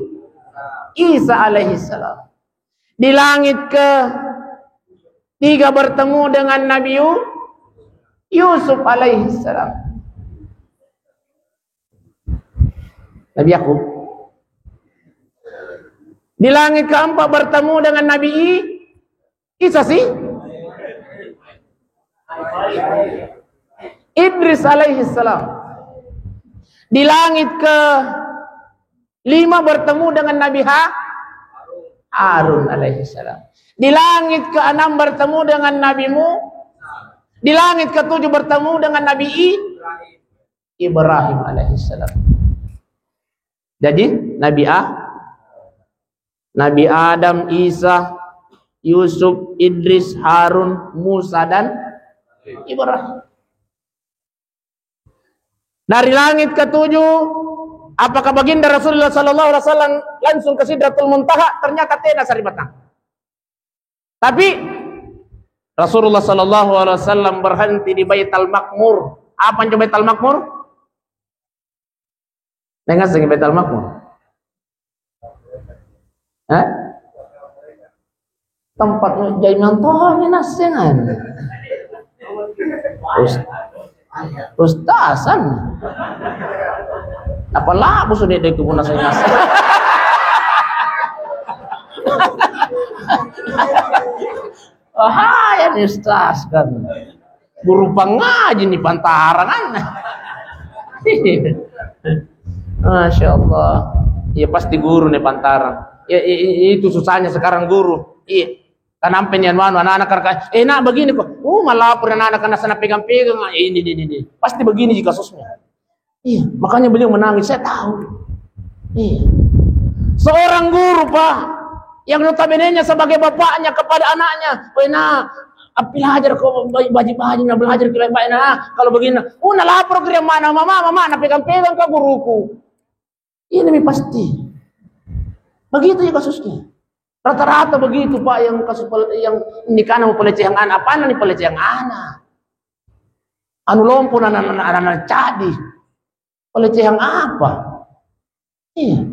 Isa alaihissalam. Di langit ketiga bertemu dengan Nabi Yu-, Yusuf alaihissalam. Nabi Yakub. Di langit keempat bertemu dengan Nabi I-, Isa sih? Idris alaihissalam. Di langit ke lima bertemu dengan Nabi Ha-, Harun alaihissalam. Di langit keenam bertemu dengan Nabi Mu-, di langit ketujuh bertemu dengan Nabi I-, Ibrahim alaihissalam. Jadi Nabi A-, Nabi Adam, Isa, Yusuf, Idris, Harun, Musa, dan Ibrahim. Dari langit ketujuh, apakah Baginda Rasulullah sallallahu alaihi wasallam langsung ke Sidratul Muntaha? Ternyata tena, saribatang. Tapi Rasulullah sallallahu alaihi wasallam berhenti di Baitul Makmur. Apa itu Baitul Makmur? Dengar sih Baitul Makmur. Hah? Tempat jai mantomi nasengan. Us-, ustazan. Apa labu sudah itu pun nasengan. Wahai ustaz kan. Guru pangaji ni pantarangan. Masya Allah. Ya pasti guru ni pantarang. Ya, i-, i-, itu susahnya sekarang guru. Iya. Kan ampe ni anu, anu, anak-anak kan, "Eh, nak, begini kok." Oh, malah pernah anak-anak sana pegang-pegang. Ah, ini, ini, ini. Pasti begini ji kasusnya. Iya, makanya beliau menangis. Saya tahu. Iya. Seorang guru, Pak, yang notabene-nya sebagai bapaknya kepada anaknya, "Weh, nak, appilajar ko baji-baji, nah, belajar ki baik-baik, nak. Kalau begini, nak." Oh, nalapor ke dia, "Mana, mama, mama, napegang-pegang ke guruku." Ini mi pasti. Begitu ya kasusnya. Rata-rata begitu, Pak, yang kasus pel-, yang nikana mau pelecehan anak. Apa nih pelecehan anak? Anu lompo anak-anak cadi. Pelecehan apa? Iya.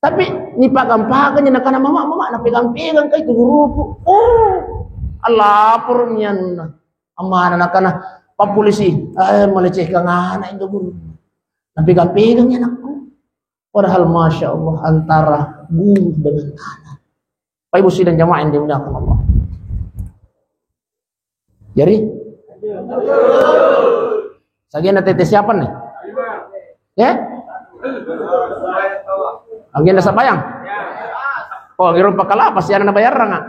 Tapi ni pagang-pagang nakana mama, mama, napegang-pegang kai tu guruku. Oh, alapor mi anunna. Amana nakana, "Pak polisi, eh, melecehkan anak itu guru. Napegang-pegang anakku." Padahal masya Allah antara guru dengan anak. Bapak Ibu sidang jamaah yang dimuliakan Allah. Jadi, sagena tete siapa nih? Ya? Agenda sabayang? Oh, ngiru pakalapa si anak bayar nggak?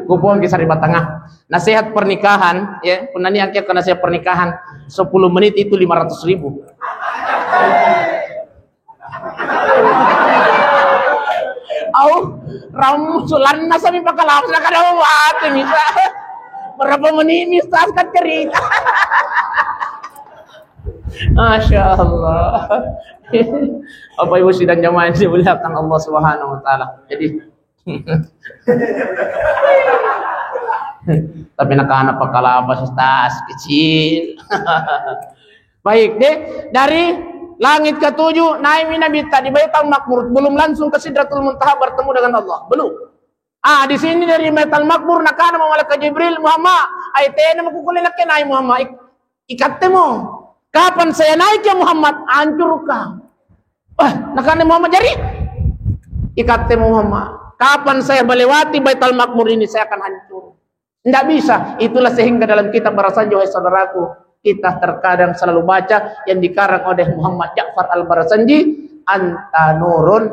Kupong kisah di batangah. Nasihat pernikahan, ya, punani angke ke nasihat pernikahan, sepuluh menit itu lima ratus ribu. Au, ramu sulanna sami pakalapna kada mati bisa. Berapa menit nih, Ustaz, kan cerita. Masya Allah. Bapak Ibu sidang jamaah yang dimuliakan Allah Subhanahu wa Ta'ala. Jadi, tapi nakana pakalapa, Ustaz, kecil. Baik, deh, dari langit ketujuh, naimi Nabitta di Baitul Makmur, belum langsung ke Sidratul Muntaha bertemu dengan Allah, belum. Ah, di sini dari Baitul Makmur, nakana malaikat Jibril, "Muhammad, ai tena makukulle nakke naik Muhammad, ik-, ikattemo. Kapan saya naik ya Muhammad, hancurka." Ah, nakana Muhammad, "Jadi ikattemo Muhammad, kapan saya melewati Baitul Makmur ini, saya akan hancur." Ndak bisa. Itulah sehingga dalam kitab Barasanji, wahai saudaraku, kita terkadang selalu baca yang dikarang oleh Muhammad Ja'far Al-Barasanji, "Anta nurun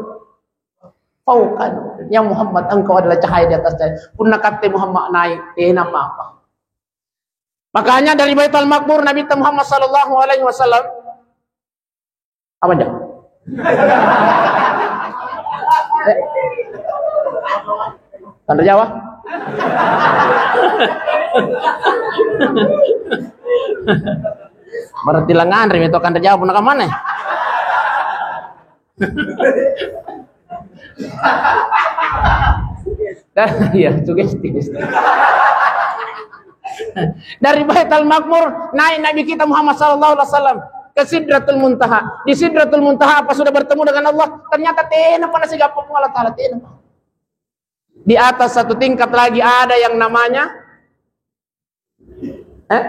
fauqa nur." Ya Muhammad, engkau adalah cahaya di atas cahaya. Punna katte Muhammad naik, eh, napa-apa. Makanya dari Baitul Makmur, Nabi Muhammad sallallahu alaihi wasallam, apa aja? Eh, Kanra Jawa? Berarti lengan ri meto Kanra Jawa punna kamane? Iya, sugesti. Dari Baitul Makmur naik Nabi kita Muhammad sallallahu alaihi wasallam ke Sidratul Muntaha. Di Sidratul Muntaha apa sudah bertemu dengan Allah? Ternyata tena pa nasigappa Puang Allah Taala, tena pa. Di atas satu tingkat lagi ada yang namanya, eh?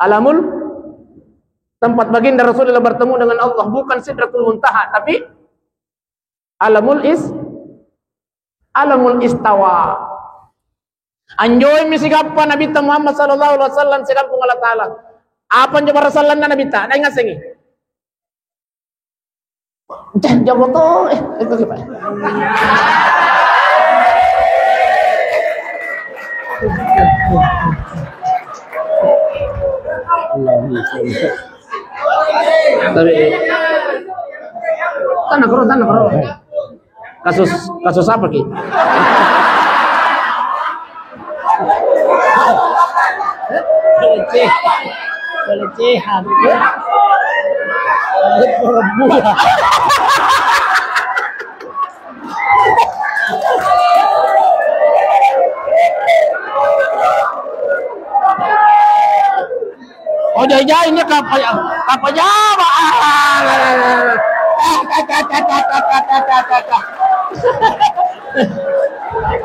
Alamul, tempat baginda Rasulullah bertemu dengan Allah, bukan Sidratul Muntaha, tapi Alamul Is-, Alamul Istawa. Anjoimi sigappa Nabitta Muhammad sallallahu alaihi wasallam, sigappa Allah Taala. Apa anjo barasallanna Nabitta? Naingasengi. Jan jago to, eh, itu gimana? Tapi, tenang, bro, tenang, bro. Kasus, kasus apa, Ki? Pelecehan. Pelecehan. Perempuan. Oh, jai-jai ini kapa-, kapa jama. Ah,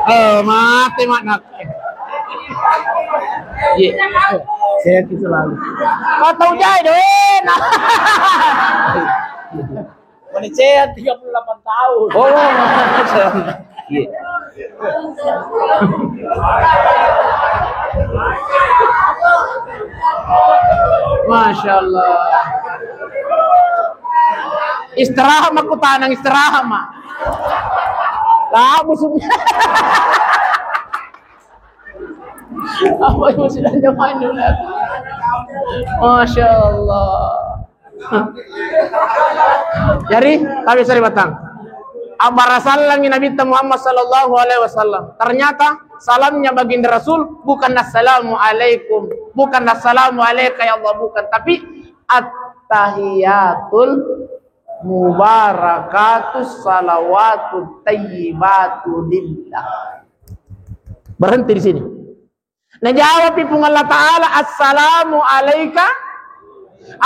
oh, mate makna. Iya. Sehat selalu. Kau tahu jai doena. Mani sehat tiga puluh delapan tahun. Oh, iya. Masya Allah. Istirahat mah, ku tanang istirahat mah. Lah, musuhnya. Apa yang sudah nyaman? Masya Allah. Jadi, tapi sari batang. Abara sallangi Nabi Muhammad sallallahu alaihi wasallam. Ternyata salamnya baginda Rasul bukan "Assalamualaikum", bukan "Assalamualaika ya Allah", bukan, tapi "Attahiyatul mubarakatus salawatut tayyibatu lillah." Berhenti di sini. Najawabpi Puang Allah Ta'ala, "Assalamu alaika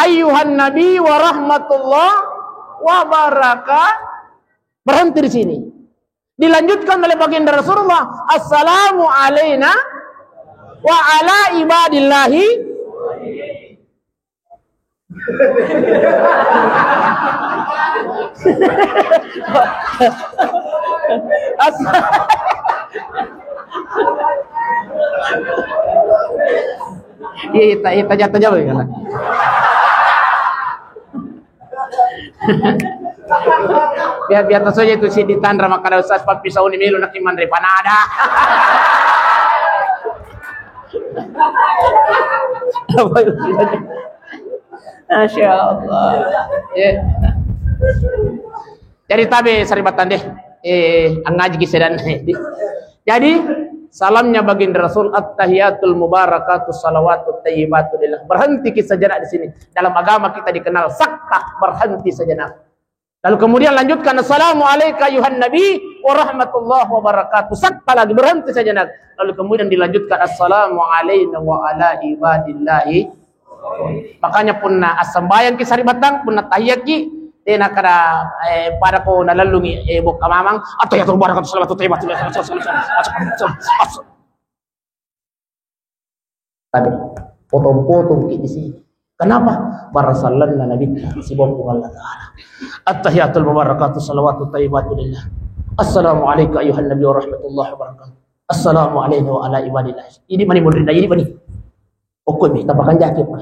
ayyuhan nabi wa rahmatullah wa barakatuh." Berhenti di sini. Dilanjutkan oleh baginda Rasulullah, "Assalamu alaina wa ala ibadillahi." As-, iya, iya, ta-, iya, tajang-tajang, ya. Biar, biar tasoja itu si ditanra makkada Ustaz pappisauni melo naki manre panada. Apa itu? Masya Allah. Ya. Jadi tabe saribatang deh. Eh, angaji kisedan. Jadi salamnya baginda Rasul, "Attahiyatul mubarakatuh salawatut tayyibatu lillah." Berhenti kita sejenak di sini. Dalam agama kita dikenal sakta, berhenti sejenak. Lalu kemudian lanjutkan, "Assalamu alaika ayuhan nabi wa rahmatullahi wa barakatuh." Sakta lagi, berhenti sejenak. Lalu kemudian dilanjutkan, "Assalamu alaina wa ala ibadillahi." Makanya punna assambayangki saribatang, punna tahiyaki, tena kada, eh, pada ko nalellungi, eh, bokka mamang, atau ya terbarang shalawat thayyibah. Tapi potong-potong ki di sini. Kenapa? Barasallanna Nabi sibawa Puang Allah Ta'ala. Attahiyatul mubarakatuh salawatut thayyibatu lillah. Assalamu alayka ayyuhan nabi wa rahmatullahi wa barakatuh. Assalamu alayna wa ala ibadillah. Ini mani munrinna ini mani. Oke mi tapakan jaki pa.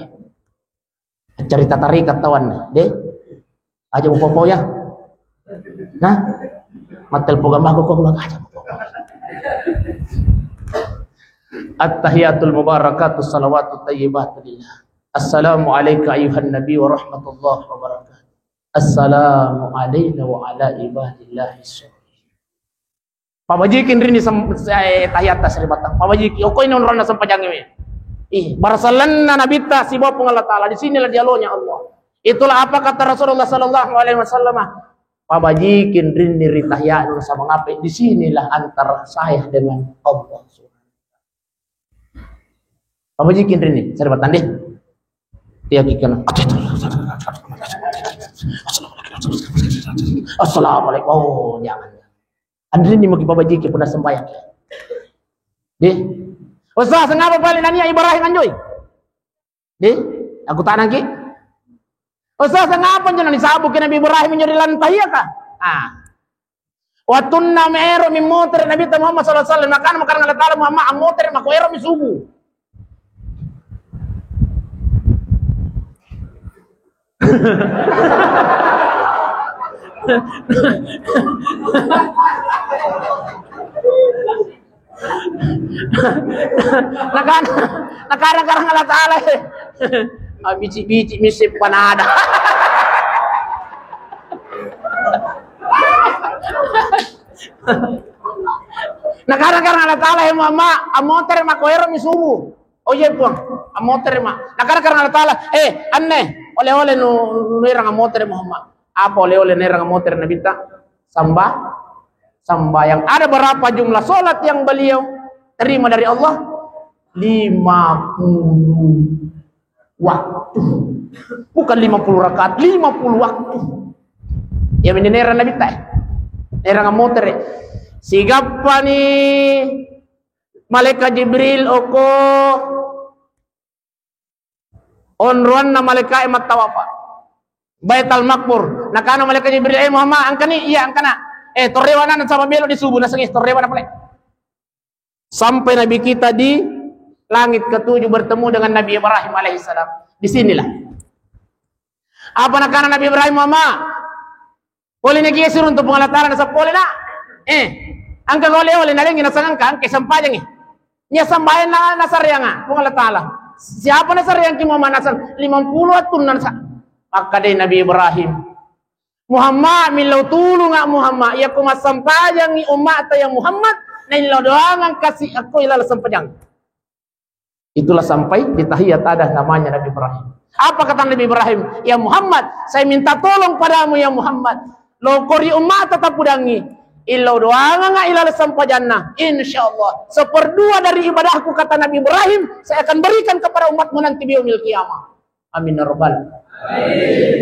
Cerita tarikat tawan deh. Aja mau ya. Nah, matel poga mago kok aja mau. Attahiyatul mubarakatuh salawatut thayyibatu lillah. Assalamu alayka ayyuhan nabi wa rahmatullahi wa barakatuh. Assalamu alayna wa ala ibadillahi shalihin. Pabajikin rini sem-, eh, tahiyatta saribatang. Pabajiki. Okoi nonronna sempajangnge. Ih, barasallanna nabitta sibawa Puang Allah Ta'ala. Di sinilah dialognya Allah. Itulah apa kata Rasulullah sallallahu alaihi wasallam. Pabajikin rini ri tahiyat nasa mengapa? Di sinilah antara saya dengan Allah. Pabajikin rini, saribatang deh. Dia kikana. Assalamualaikum. Oh, jangan. Anrini maki pabajiki puna sembahyang. Deh. Ustaz, sengapa paling nania Ibrahim anjoi? Deh, aku tanang ki. Ustaz, sengapa anjoi nani sabu ki Nabi Ibrahim anjoi ri lantahia ka? Ah. Wattunna mero mi motere Nabi Muhammad sallallahu alaihi wasallam, makana makarang Allah Ta'ala Muhammad ammotere mako ero mi subu. Nakana, nakana karang Allah Ta'ala, eh. Ah, bici-bici misi panada. Nakana karang Allah Ta'ala, eh, Muhammad, ammotere mako ero mi subu. Oh iya, Puang, ammotere ma. Nakana karang Allah Ta'ala, eh, anne, oleh-oleh nu, nu erang ammotere Muhammad. Apa oleh-oleh nerang motor Nabitta? Samba, sambayang. Ada berapa jumlah sholat yang beliau terima dari Allah? Lima puluh waktu. Bukan lima puluh rakaat, lima puluh waktu. Ya, ini nerang Nabitta. Nerang motor. Sigappani malaikat Jibril oko onroanna malaika'e mattawafa Baital Makmur. Nakana malaikat Jibril, "Eh Muhammad, engkani?" "Iya, engkana." "Eh, torrewa nana sama belok di subuh, nasengi torrewa na pale." Sampai Nabi kita di langit ketujuh bertemu dengan Nabi Ibrahim alaihissalam. Di sinilah. Apa nakana Nabi Ibrahim, Muhammad? Pole na giya siruntu Puang Allah Ta'ala nasaba pole na. Eh, engka gole-ole nalengi nasang engka, engka sempajangi. Nia sambayang na, nasareanga Puang Allah Ta'ala. Siapa nasareangki Muhammad nasang? Limang puluh wattunna nasa. Makkadai Nabi Ibrahim, Muhammad, millau tulunga Muhammad. Iya ko massempajangi ummata ya Muhammad, naillau doangang kasi akko ilala sempajang. Itulah sampai di tahiyat ada namanya Nabi Ibrahim. Apa kata Nabi Ibrahim? "Ya Muhammad, saya minta tolong padamu ya Muhammad. Lokori ummata tapudangi. Illau doanganga ilala sempajanna. Insya Allah, seperdua dari ibadahku," kata Nabi Ibrahim, "saya akan berikan kepada umatmu nanti di yaumil qiyamah." Amin ya rabbal.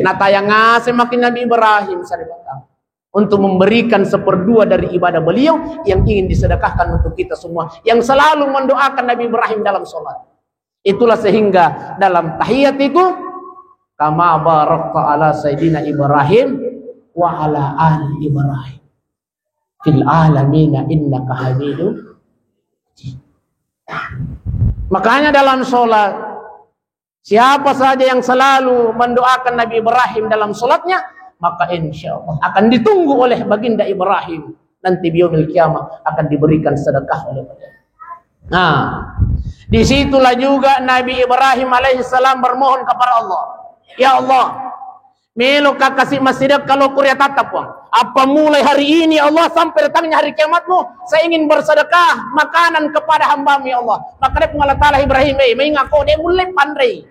Natayang ngaseng maki Nabi Ibrahim saribatang untuk memberikan seperdua dari ibadah beliau yang ingin disedekahkan untuk kita semua, yang selalu mendoakan Nabi Ibrahim dalam sholat. Itulah sehingga dalam tahiyat itu, "Kama barakta ala Sayyidina Ibrahim wa ala ali Ibrahim fil alamina innaka Hamidum." Makanya dalam sholat, siapa saja yang selalu mendoakan Nabi Ibrahim dalam sholatnya, maka insya Allah akan ditunggu oleh Baginda Ibrahim. Nanti di yaumil qiyamah akan diberikan sedekah oleh Allah. Nah, disitulah juga Nabi Ibrahim alaihissalam bermohon kepada Allah, "Ya Allah, melo ka kasi massidekka lo kuria tatap, Puang. Apa mulai hari ini, ya Allah, sampai datangnya hari kiamatmu, saya ingin bersedekah makanan kepada hambamu, ya Allah." Maka dia Puang Allah Ta'ala, "Ibrahim, eh, maingat ko, dia mulai pandai.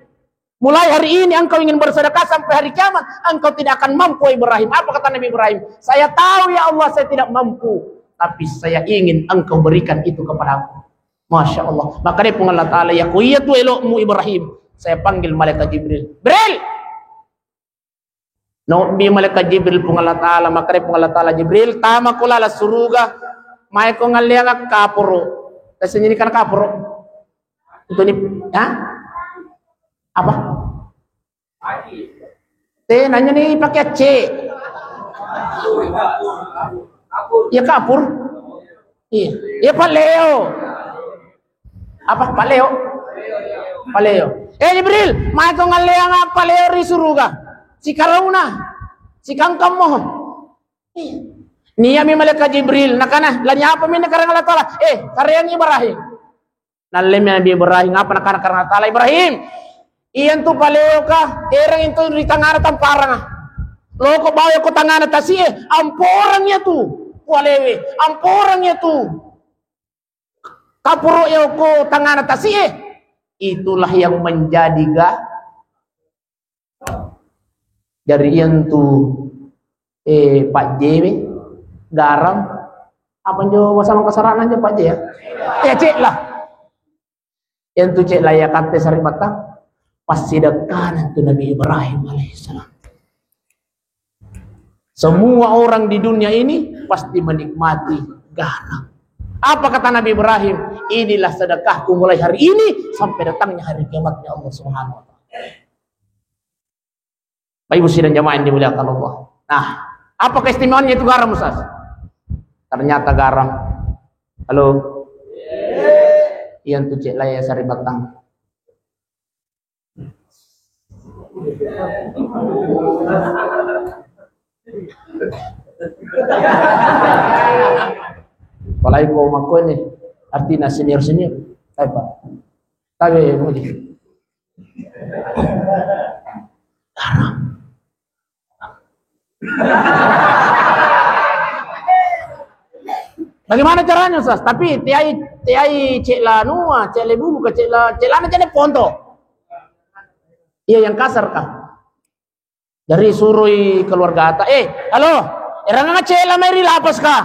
Mulai hari ini engkau ingin bersedekah sampai hari kiamat, engkau tidak akan mampu, Ibrahim." Apa kata Nabi Ibrahim? "Saya tahu, ya Allah, saya tidak mampu, tapi saya ingin engkau berikan itu kepadaku." Masya Allah. Maka dia Puang Allah Ta'ala, "Ya ko iya tu elokmu, Ibrahim. Saya panggil malaikat Jibril. "Jibril!" Nobbi malaikat Jibril Puang Allah Ta'ala, makkeda Puang Allah Ta'ala, "Jibril, tama ko lala suruga, maeko ngalleang kaporo." Tasenjini kan kaporo. Itu ni, ha? Apa? Te, nanya ni pakai C. Ya kapur. Iya. Ya paleo. Apa? Paleo. Paleo. Eh, Jibril, maeko ngalleang paleo ri suruga. Sikarauna. Sikangkammo. Iya. Niami malaikat Jibril, nakana, "Lanyapami nakarang Allah Ta'ala." "Eh, kareang Ibrahim." Nallemi Nabi Ibrahim, apa nakana karang Allah Ta'ala, "Ibrahim, iyantu paleoka, erang itu ri tangngana tamparanga. Loko bawa ko tangngana tasi'e, amporang iyatu palewe, amporang iyatu kapuro ko tangngana tasi'e." Itulah yang menjadi ga-, Jari iyantu, eh, pajjewe, garam, apa njo bahasa Makassarana njo pajje ya? Ya, cek lah. Iyantu cek lah ya kate saribatta, passidekkana tu Nabi Ibrahim alaihissalam. Semua orang di dunia ini pasti menikmati garam. Apa kata Nabi Ibrahim? "Inilah sedekahku mulai hari ini sampai datangnya hari kiamatnya Allah Subhanahu wa Ta'ala." Bapak Ibu sidang jamaah yang dimuliakan Allah. Nah, apa keistimewaannya itu garam, Ustaz? Ternyata garam. Halo? Iyantu cek lah ya saribattang. Apalagi ko makko ini, artinya senior-senior. Apa? Tapi, Muji. Bagaimana caranya, Ustaz? Tapi tiai, tiai cek la nua, cek le bulu ke cek la, cek lana cek le ponto. Iya, yang kasar kah? Jadi surui keluarga ata, "Eh, halo, erang ngecek la mai ri lapas kah?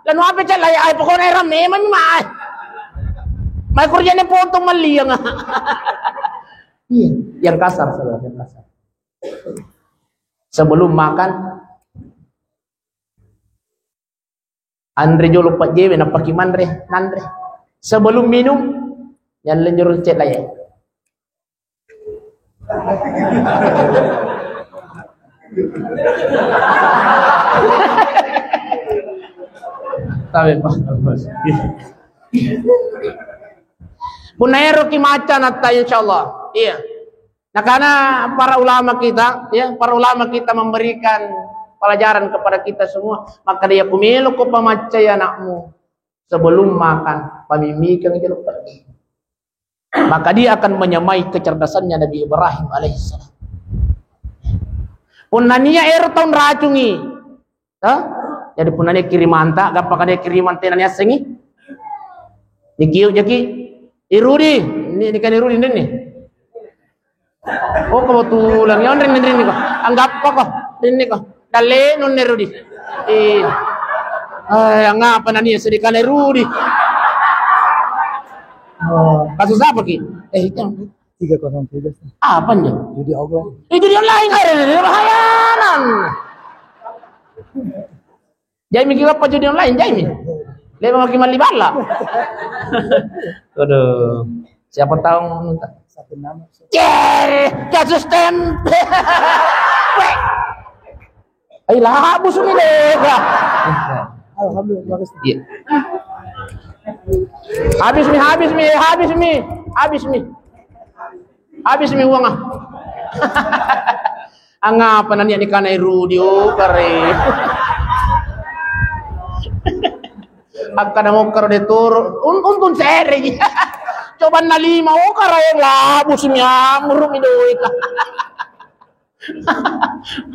Lanu apa cek la ya? Ai, pokoknya erang memang mai. Mai kerjanya potong maliang." Iya, yang kasar, saudara, yang kasar. Sebelum makan, anre jolo pajjewe, nappaki manre, nanre. Sebelum minum, nyalleng jolo cek la ya. Tabe, Pak. Punna ero ki maca natta, insya Allah. Iya. Nakana para ulama kita, ya, para ulama kita memberikan pelajaran kepada kita semua. Maka dia kumelo ko pamaccai anakmu sebelum makan, pamimikang jolo peddi. Maka dia akan menyamai kecerdasannya Nabi Ibrahim alaihissalam. Punna nia ero taung racungi, ha? Jadi punna nia kirimanta, gappa ka nia kirimang tena niassengi? Nikiu jaki, "Irudi, ini, ini kan Irudi ini." Oh, kebetulan ya, rinni, rinni ko. Anggappa ko, rinni ko. Dalle nonne Rudi. Iya. Eh, angapa nania sedekana Rudi? Oh, kasus apa ki? Eh, itu tiga kosong tiga. Apa nih? Judi online. Eh, judi online, eh, bahayanan. Jaimi ki bappa judi online, jaimi. Leba maki malli balla. Aduh. Siapa tahu minta. Satu nama. Cere, kasus tempe. Weh. Ai, labu sumi leba. Alhamdulillah, bagus. Iya. Habis mi, habis mi, habis mi, habis mi. Habis mi uang ah. Angapa nania nikanai Rudi, oh, kare. Akkada mokkaro de toro, un-, untung sereji. Coba na lima, oh, karaeng labus mi amuru mi doita.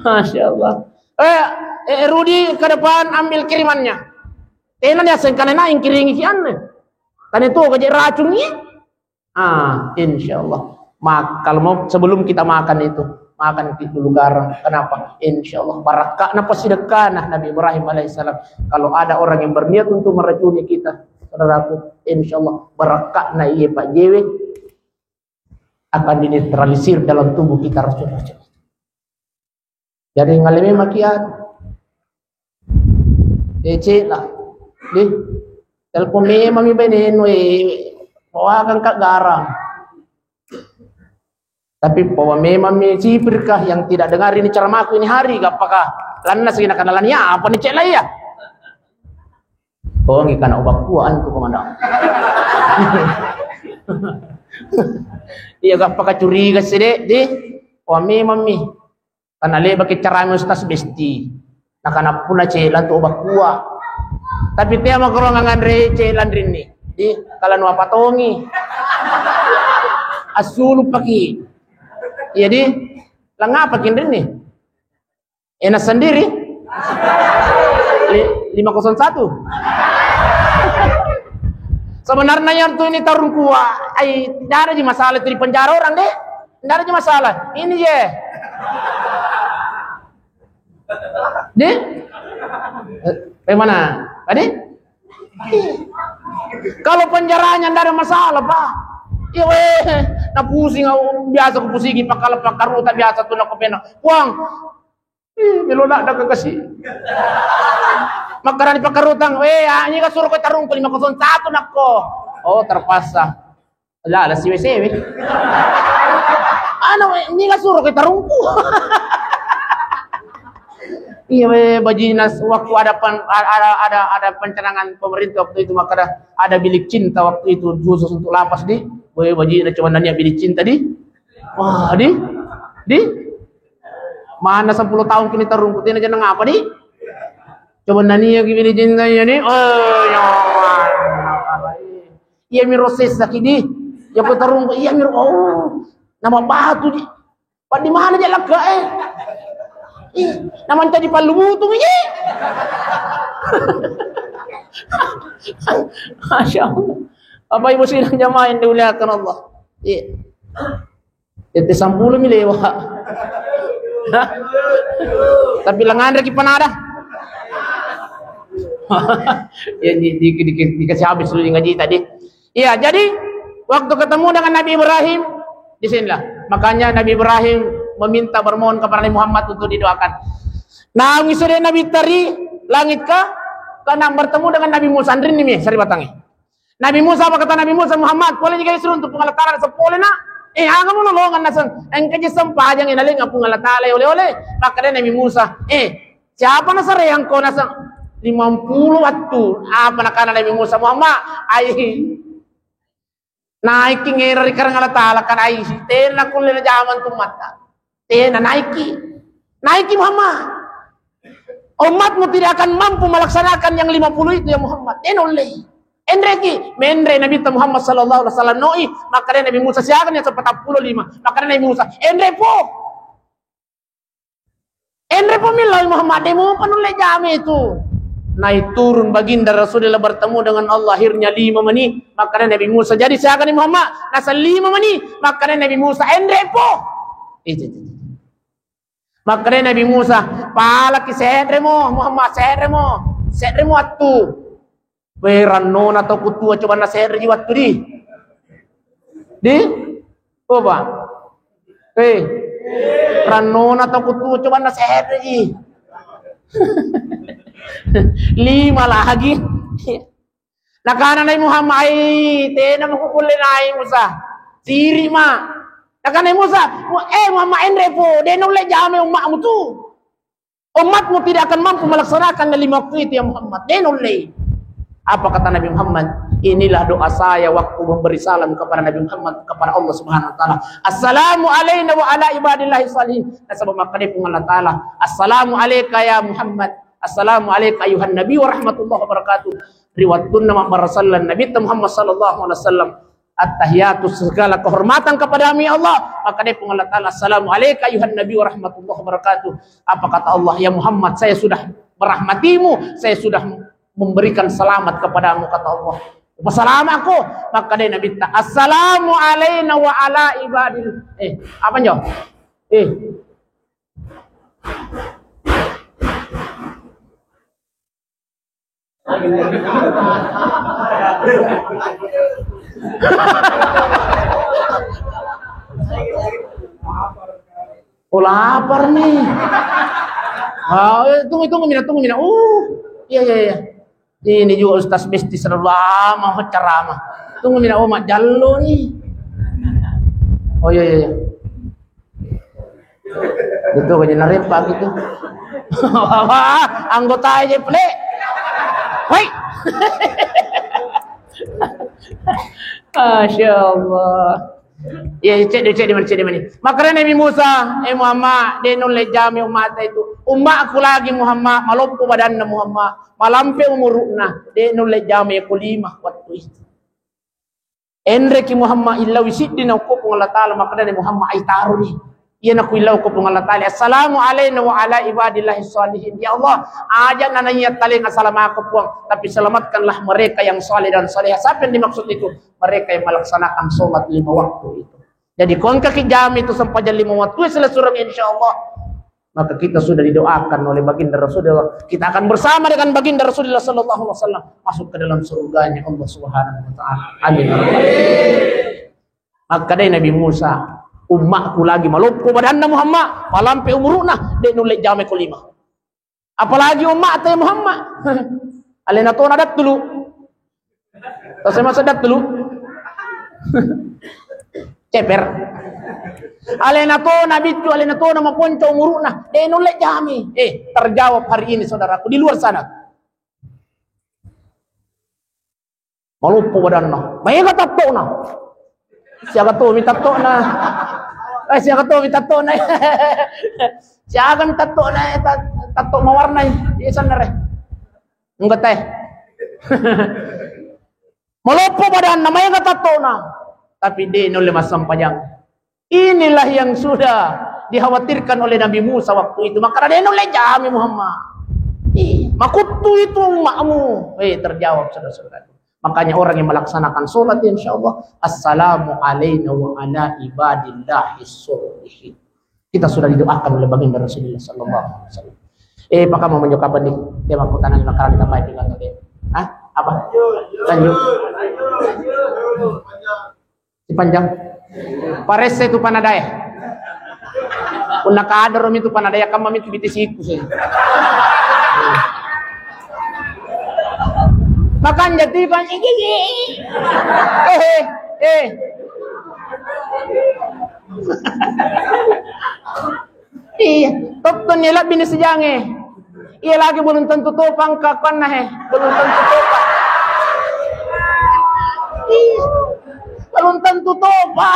Masya Allah. Eh, eh, Rudi, ke depan ambil kirimannya. Tena dia sengkana naing kiringi ki anne. Kane to gaje racun iya. Ah, insya Allah. Mak-, kalau mau, sebelum kita makan itu, makan ki dulu garam. Kenapa? Insya Allah barakka'na pasti dekkana Nabi Ibrahim alaihissalam. Kalau ada orang yang berniat untuk meracuni kita, saudaraku, insya Allah barakka'na iye pajjewe. akan dinetralisir dalam tubuh kita racun-racun. Jadi ngale memang kia, eh, cek lah, di telepon memang mi bene no, eh, bawakan kak garam. Tapi bahwa memang mi sipirkah yang tidak dengar ini ceramahku ini hari, gak apakah lanna sih nak kenalan ya apa nih cek lah ya. Oh, nggih kana obakkua antu komandan. Iya, gak apakah curiga sih dek di. Wah, memang mi. Karena lebaki carami Ustaz Besti. Nakana puna cela tu obakkua. Tapi tea makaronganga nganre cela rinni. Di kalau nu apa tongi. Assulu paki. Iya di. Langapa kinrinni? Enak sendiri. Li- lima kosong satu. Sebenarnya yang tu ini tarung kua, ai tidak ada ji masalah itu di penjara orang deh. Tidak ada ji masalah. Ini je. Deh? Eh, bagaimana? Tadi? Kalau penjaranya ndak ada masalah, Pak. Iya weh, na pusing aku, biasa aku pusingi pakala pakaruta biasa tu nak kopena. Puang. Ih, melo nak dah kasih. Makarani pakarutang, weh, ah, ini kan suruh kau tarungku lima kosong satu nakko. Oh, terpaksa. Lah, lah siwe-siwe. Anu, ini kan suruh kau tarungku. Iya, weh, bajina waktu ada pen- ada ada ada pencanangan pemerintah waktu itu, maka ada, ada bilik cinta waktu itu khusus untuk lapas di. Weh, bajina cuma nanya bilik cinta di. Wah, di? Di? Mana sepuluh tahun kini tarungku tena jeneng apa di? Coba nania ki bilik cinta ya ni. Oh, ya Allah. Iya miro sesa ki di. Ya ku tarungku iya miro. Oh. Nama batu di. Pak di mana je lakka eh? Ih, nama tadi palu butung ini. Masya Allah. Bapak Ibu sidang jamaah yang dimuliakan Allah. Iya. Tette sampulu mi lewat. Hah? Tapi langanre ki panada. Ya di, di, di, dikasih habis dulu ngaji tadi. Iya, jadi waktu ketemu dengan Nabi Ibrahim di sinilah. Makanya Nabi Ibrahim meminta bermohon kepada Nabi Muhammad untuk didoakan. Nah, wisode Nabi tari langit ka karena bertemu dengan Nabi Musa andrin ni mi sari batangi. Nabi Musa, apa kata Nabi Musa, Muhammad, pole jika disuruh untuk Puang Allah Ta'ala sepole nak. Eh, aga mau nolongan naseng. Engka je sempajang ina lenga Puang Allah Ta'ala oleh-oleh. Maka dia Nabi Musa, eh, siapa nasare yang kau naseng? Lima puluh waktu. Apa nakana Nabi Musa, Muhammad, ai naiki ngera ri karang Allah Ta'ala kan ai tena kulle na jaman tu mata. Tena naiki. Naiki Muhammad. Umatmu tidak akan mampu melaksanakan yang lima puluh itu ya Muhammad. Tena ullei. Enreki, menre Nabi Muhammad sallallahu alaihi wasallam noi, maka Nabi Musa siaga yang empat puluh lima. Maka Nabi Musa, enre po. Enre po millau Muhammad, demo panulle jame itu. Naik turun baginda Rasulullah bertemu dengan Allah akhirnya lima mani. Maka Nabi Musa jadi siaga ni Muhammad, nasal lima mani. Maka Nabi Musa, enre po. Itu, itu, itu. Makkedai Nabi Musa, palaki se're mo, Muhammad se're mo, se're mo attu. Weh, rannona tau kutua cobanna se're ji wattu di. Di? Coba. Eh, rannona tau kutua cobanna se're ji. Lima lagi. Nakana Nabi Muhammad, "Ai, tena mukukulle nai Musa. Siri ma." Nakana Nabi Musa, "Eh Muhammad, enre po, de naulle jame ummatmu tu. Umatmu tidak akan mampu melaksanakan lima waktu itu ya Muhammad. De naulle." Apa kata Nabi Muhammad? Inilah doa saya waktu memberi salam kepada Nabi Muhammad kepada Allah Subhanahu wa taala. Assalamu alaina wa ala ibadillahi salihin. Nasaba makkeda Puang Allah Taala, "Assalamu alaika ya Muhammad. Assalamu alaika ayuhan nabi wa rahmatullahi wa barakatuh." Ri wettunna mabbarasallang Nabitta Muhammad sallallahu alaihi wasallam, attahiyatu, segala kehormatan kepadamu ya Allah. Maka dia Puang Allah Taala, "Assalamu alaika ayuhan nabi wa rahmatullahi wa barakatuh." Apa kata Allah? "Ya Muhammad, saya sudah merahmatimu, saya sudah memberikan selamat kepadamu," kata Allah. Upasalama aku. Maka dia Nabitta, "Assalamu alaina wa ala ibadil." Eh, apa njo? Eh, Oh, lapar nih. Ah, eh, tunggu, tunggu, Mina, tunggu, Mina. Oh, iya, iya, iya. Ini juga Ustaz Besti selalu lama ceramah. Tunggu, Mina, oh, Mak Jallo nih. Oh, iya, iya, iya. Itu aja narepa gitu. Wah, anggota aja, Ple. Woi. Masya Allah. Iya, cek deh, cek deh, cek deh, mana. Makanya Nabi Musa, eh Muhammad, de nulle jami ummat itu. Ummatku lagi Muhammad, maloppo badanna Muhammad, malampe umurukna, de nulle jami ko lima waktu itu. Enreki Muhammad illaui siddi na ukko Puang Allah Ta'ala, makkedani Muhammad, ai taroni. Iya naku illau ko Puang Allah Ta'ala, "Assalamu alaina wa ala ibadillahi sholihin." Ya Allah, aja nanaiya taleng asalamako Puang, tapi selamatkanlah mereka yang saleh dan salehah. Siapa yang dimaksud itu? Mereka yang melaksanakan sholat lima waktu itu. Jadi ko engkaki jami itu sempajang lima waktu, selesai surga, insya Allah. Maka kita sudah didoakan oleh baginda Rasulullah. Kita akan bersama dengan baginda Rasulullah sallallahu alaihi wasallam masuk ke dalam surganya Allah Subhanahu wa Ta'ala. Amin. Makkedai Nabi Musa, "Ummatku lagi maloppo badanna Muhammad, malampe umurukna, de nulle jame ko lima. Apalagi ummatta Muhammad." Alena tona dattulu. Tasema sedap tulu. Ceper. Alena tona biccu, alena tona maponco umuruna. De nulle jami. Eh, terjawab hari ini saudaraku di luar sana. Maloppo badanna. Maega tattona. Siaga to mi tattona. Eh, siaga to mi tattona. Siaga mi tattona, eh, tat-, tatto mawarnai. Iya sanare. Enggak teh. Maloppo badanna, maega tattona. Tapi de nulle massempajang. Inilah yang sudah dikhawatirkan oleh Nabi Musa waktu itu. Maka de nulle jami Muhammad. Ih, makuttu itu ummamu. Eh, terjawab saudara-saudara. Makanya orang yang melaksanakan sholat, insya Allah, "Assalamu alaina wa ala ibadillahi sholihin." Kita sudah didoakan oleh baginda Rasulullah sallallahu alaihi wasallam. Eh, Pak, kamu menunjuk kapan nih? Dia mau tanya makanan kita baik di kantor dia. Hah? Apa? Lanjut. Sipanjang. Paresse tu panadae. Punna kadoro mi tu panadae, kamma mi tu biti siku se. Makanja tu panjang. Eh, eh, eh. Iya, tottonni lebbi ni sijange. Iya lagi belum tentu topa engka konna he, belum tentu topa. Iya. Belum tentu topa.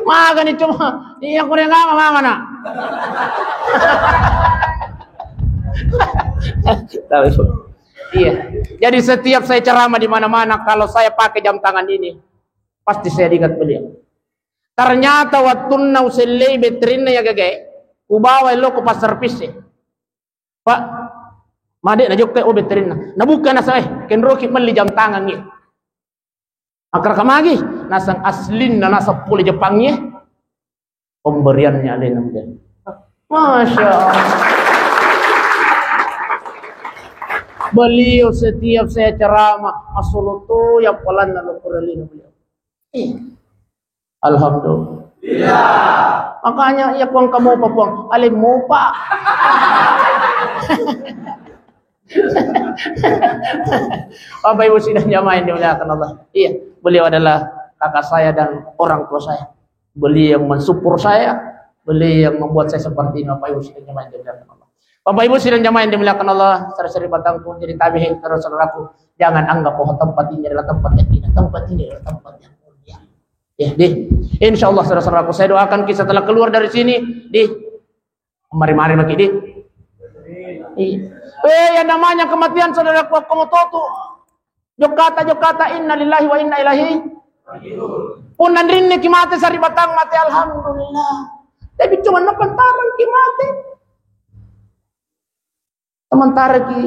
Magani cuma iya kurang lama mama nak. Tahu. Iya. Jadi setiap saya ceramah di mana-mana, kalau saya pakai jam tangan ini, pasti saya ingat beliau. Ternyata wattunna usellei beterinna ya gege, ubawa lo ke pasar pisse. Pak, made na jokke o beterinna. Nabuka nasa, eh, kenroki melli jam tangan ya. Akar kamagi, nasang aslinna nasang pole Jepang ya. Pemberiannya alena mulia. Masya Allah. Beliau setiap saya ceramah, asoloto ya palanna lo kuralina beliau. Ih. Alhamdulillah. Makanya ya kuang kamu apa kuang, aleng mopa. Bapak Ibu sidang jamaah yang dimuliakan Allah. Iya, beliau adalah kakak saya dan orang tua saya. Beliau yang mensupport saya, beliau yang membuat saya seperti ini, Bapak Ibu sidang jamaah yang dimuliakan Allah. Bapak Ibu sidang jamaah yang dimuliakan Allah, saudara-saudari batangku, jadi tabihin, saudara-saudaraku, jangan anggap bahwa tempat ini adalah tempat yang hina, tempat ini adalah tempat yang mulia. Ya, deh. Insya Allah, saudara-saudaraku, saya doakan kita setelah keluar dari sini, deh, mari-mari maki, deh. Iya. Eh, yang namanya kematian, saudaraku, aku mau tuh, jokkata, jokkata, inna lillahi wa inna ilaihi. Punna rinni ki mate sari batang mate, alhamdulillah. Tapi cuma napantarang ki mate. Sementara ki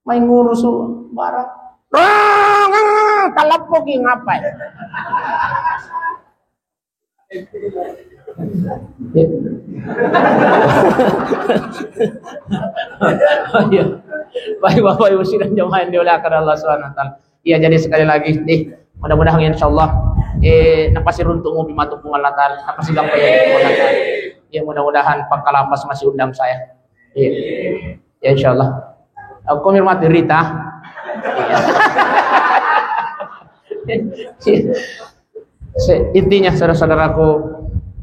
main ngurus barang. Rang, rang, rang, taleppo ki ngapai? Iya. Baik, Bapak Ibu sidang jamaah yang dimuliakan Allah Subhanahu wa Ta'ala. Iya, jadi sekali lagi, nih, Mudah-mudahan, insyaallah, eh, napasiruntu' mopi matu Puang Allah Ta'ala, napasigampaiangi Puang Allah Ta'ala. Ya, mudah-mudahan Pak Kalapas masih undang saya. Iya. Ya, insyaallah. Aku hormati Rita. Iya. Se-, intinya, saudara-saudaraku,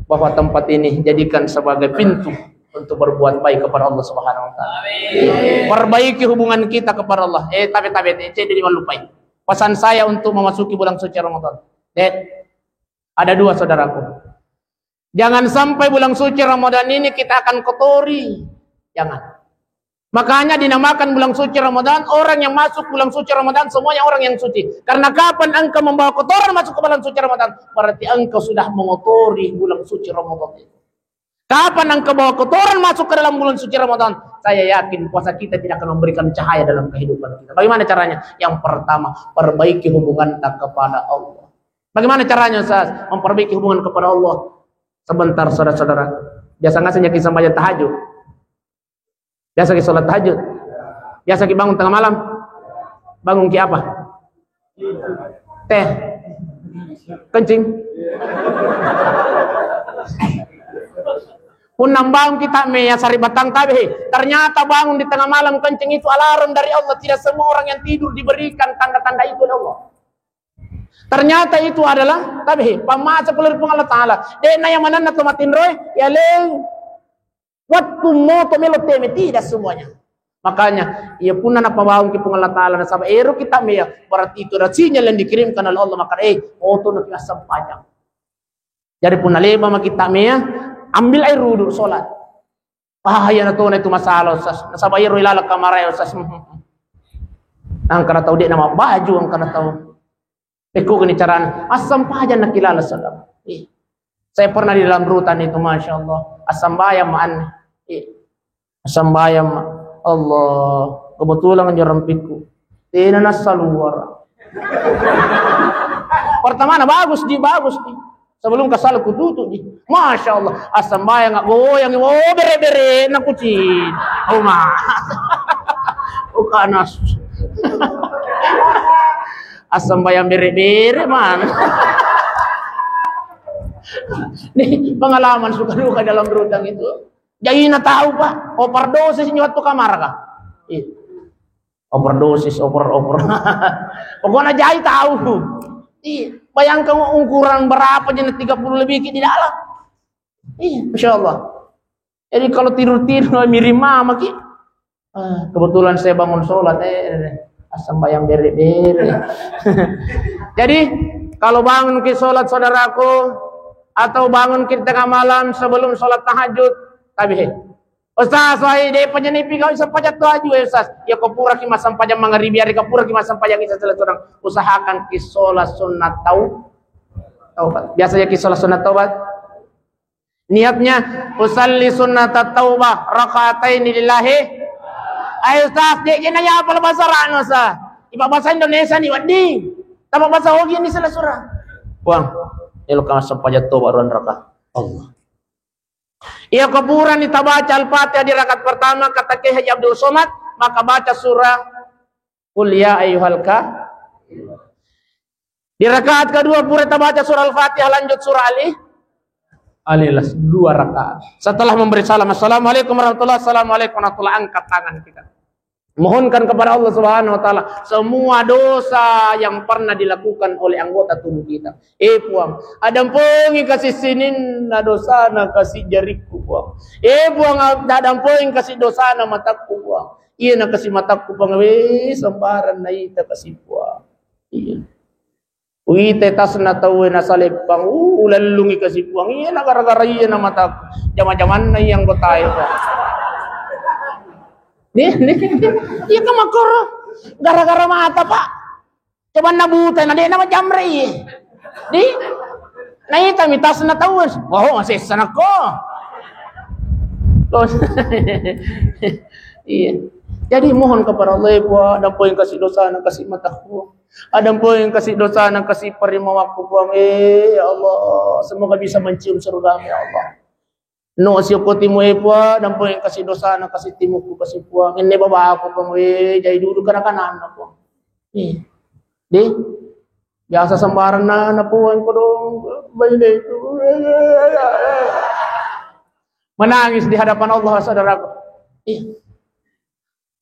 bahwa tempat ini jadikan sebagai pintu untuk berbuat baik kepada Allah Subhanahu wa Ta'ala. Perbaiki hubungan kita kepada Allah. Eh, tabe-tabe, eh, cedde' di mallupai. Pesan saya untuk memasuki bulan suci Ramadan. Dek, ada dua, saudaraku. Jangan sampai bulan suci Ramadan ini kita akan kotori. Jangan. Makanya dinamakan bulan suci Ramadan, orang yang masuk bulan suci Ramadan semuanya orang yang suci. Karena kapan engkau membawa kotoran masuk ke bulan suci Ramadan, berarti engkau sudah mengotori bulan suci Ramadan itu. Kapan engkau bawa kotoran masuk ke dalam bulan suci Ramadan, saya yakin puasa kita tidak akan memberikan cahaya dalam kehidupan kita. Bagaimana caranya? Yang pertama, perbaiki hubunganta kepada Allah. Bagaimana caranya, Ustaz, memperbaiki hubungan kepada Allah? Sebentar, saudara-saudara. Biasa nggak sih yakin sembahyang tahajud? Biasa ki sholat tahajud? Biasa ki bangun tengah malam? Bangun ki apa? Teh? Kencing? Punna bangun kita me ya sari batang tabe. Ternyata bangun di tengah malam kencing itu alarm dari Allah. Tidak semua orang yang tidur diberikan tanda-tanda itu oleh Allah. Ternyata itu adalah tabe, pammaca pole ri Puang Allah Ta'ala. De'na yang manenna to matinroe, ya leng. Wattu moto melo teme, tidak semuanya. Makanya, iya punna napabaung ki Puang Allah Ta'ala, nasaba ero kita meya, berarti itu ada sinyal yang dikirimkan oleh Allah, maka, eh, moto na kita sempajang. Jadi punna leba maki kita meya, ambil air wudhu, sholat. Ah, iya na tona itu masalah, Ustaz. Nasaba ero ilala kamar ya, Ustaz. Angkana tau de' nama baju, angkana tau. Pekko gini carana, assempajang nakilala salama. Ih. Saya pernah di dalam rutan itu, Masya Allah. Assambayang ma anne. Ih. Assambayang ma. Allah, kebetulan njo rampikku. Tena nassaluara. Pertama na bagus di, bagus di. Sebelum kasal kututu di. Masya Allah. Assambayang goyang. Oh, bere-bere na kucing. Oh, ma. Oh, kanas. Assambayang bere-bere man. Ini pengalaman suka duka dalam rutan itu. Jadi na tahu, Pak, overdosis ini waktu kamar kah? Iya. Overdosis, over, over. Pokoknya jadi tahu. Iya. Bayangkan ukuran berapa jenis tiga puluh lebih ki di dalam. Iya, Masya Allah. Jadi kalau tidur-tidur mirip mama ki. Ah, kebetulan saya bangun sholat, eh, assambayang bere-bere. Jadi, kalau bangun ki sholat, saudaraku, atau bangun ki tengah malam sebelum sholat tahajud, tabe, "Ustaz, wahai, de' pajanipi kau sempajang tahajud, ya, Ustaz." Ya, ko pura ki massempajang mangaribi, hari ko pura ki massempajang isya, salah seorang. Usahakan ki sholat sunat tau-, taubat. Biasa ya ki sholat sunat taubat. Niatnya, "Usalli sunnata taubah rakaataini lillahi." Ayo, Ustaz, de' jena ya apa bahasa Arabna, Ustaz? Iba bahasa Indonesia ni, wedding. Tapi bahasa Ogi ni salah surah. Puang, elo kama sempajang toba ruang neraka. Allah. Iya, kuburan ni tabaca Al-Fatihah di rakaat pertama, kata Kiai Haji Abdul Somad, maka baca surah Qul ya ayyuhal ka-, di rakaat kedua pura tabaca surah Al-Fatihah, lanjut surah Ali. Al-Ikhlas, dua rakaat. Setelah memberi salam, "Assalamualaikum warahmatullahi, assalamualaikum warahmatullahi," angkat tangan kita. Mohonkan kepada Allah Subhanahu wa Ta'ala semua dosa yang pernah dilakukan oleh anggota tubuh kita. Eh, Puang, adampengi kasi sininna dosana kasi jarikku, Puang. Eh, Puang, adampengi kasi dosana matakku, Puang. Iya na kasi matakku, Puang, we, sembarang naita kasi, Puang. Iya. Uite tasna tauwe nasaleppang, uh, ulellungi kasi, Puang. Iya na gara-gara iya na matakku. Jama-jamanna iya anggotae, Puang. Nih, nih. Iya ka makkoro. Gara-gara mata, Pak. Coba na buta, na de' na majamre, iya. Di? Naita mi tasna tauwe. Oh, masessa nakko. Iya. Jadi mohon kepada Allah, ya Puang, adampengi kasi dosana kasi matakku. Adampengi kasi dosana kasi parimawakku, Puang. Eh, ya Allah, semoga bisa mencium surgamu, ya Allah. No sioko timu, eh, Puang, adampengi kasi dosana kasi timukku kasi, Puang. Enne babaku, Puang, eh, jadi dudu kana-kananna, Puang. Eh. Di? Biasa sembarang na, na puang kodong, baine itu. Menangis di hadapan Allah, saudaraku. Iya.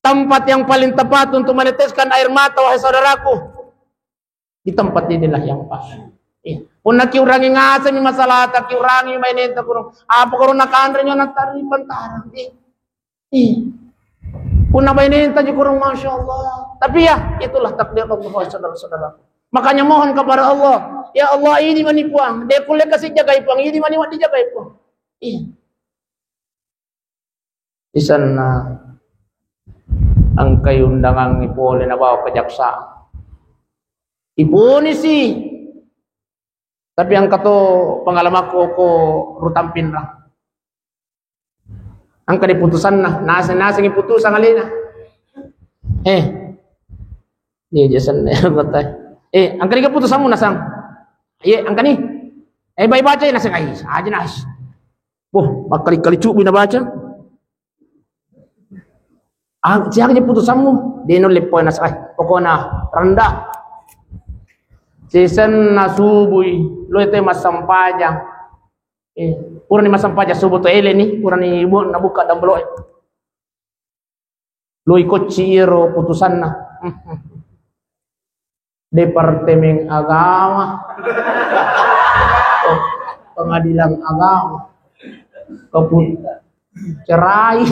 Tempat yang paling tepat untuk meneteskan air mata, wahai saudaraku, di tempat inilah yang pas. Iya. Punna kiurangi ngasemi masalahta, kiurangi baineta kurung. Apa kurung nakanre nyo natari pantarang. Iya. Iya. Punna baineta ji kurung, Masya Allah. Tapi ya, itulah takdir Allah, saudara-saudara. Makanya mohon kepada Allah, "Ya Allah, ini mani Puang. De kulle kasi jagai Puang, ini mani dijagai Puang." Iya. Isenna engkai undangangngi pole nabawa kejaksaan. Ipunisi. Tapi engka to pengalamakku ko Rutan Pinrang. Engka di putusanna, naseng-nasengi putusan alena. Eh, dia jasan kota. Eh, engka ni putusanmu nasang. Iya, engka ni. Eh, baik baca ya naseng. Ai, aja nas. Boh, makkali-kali cubi nabaca. Ah, siaga je putusanmu? De nulle poe naseng. Ai, pokona rendah. Sisenna subui, lo itu massempajang. Eh, purani massempajang subuh to eleni, purani bu-, nabuka dambelo. Lo ikocci iro putusanna. Departemen Agama, Pengadilan Agama, Keput-, Cerai.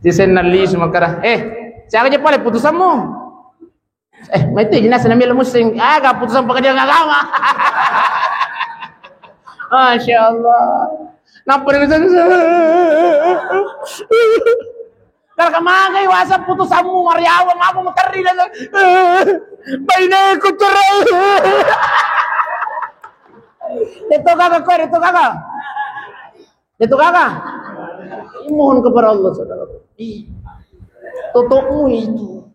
Sisenna lisu makkada, "Eh, siaga je pale putusanmu?" Eh, mai tu jelas na melo musing. Aga putusan pengadilan agama. Masya Allah. Napa dengan saya? Kalau kemagai wasa putusanmu mariawa, maka muterri dan baineku cerai. Itu kakak kau, itu kakak. Itu kakak. Mohon kepada Allah, saudara. Ih, totokmu itu.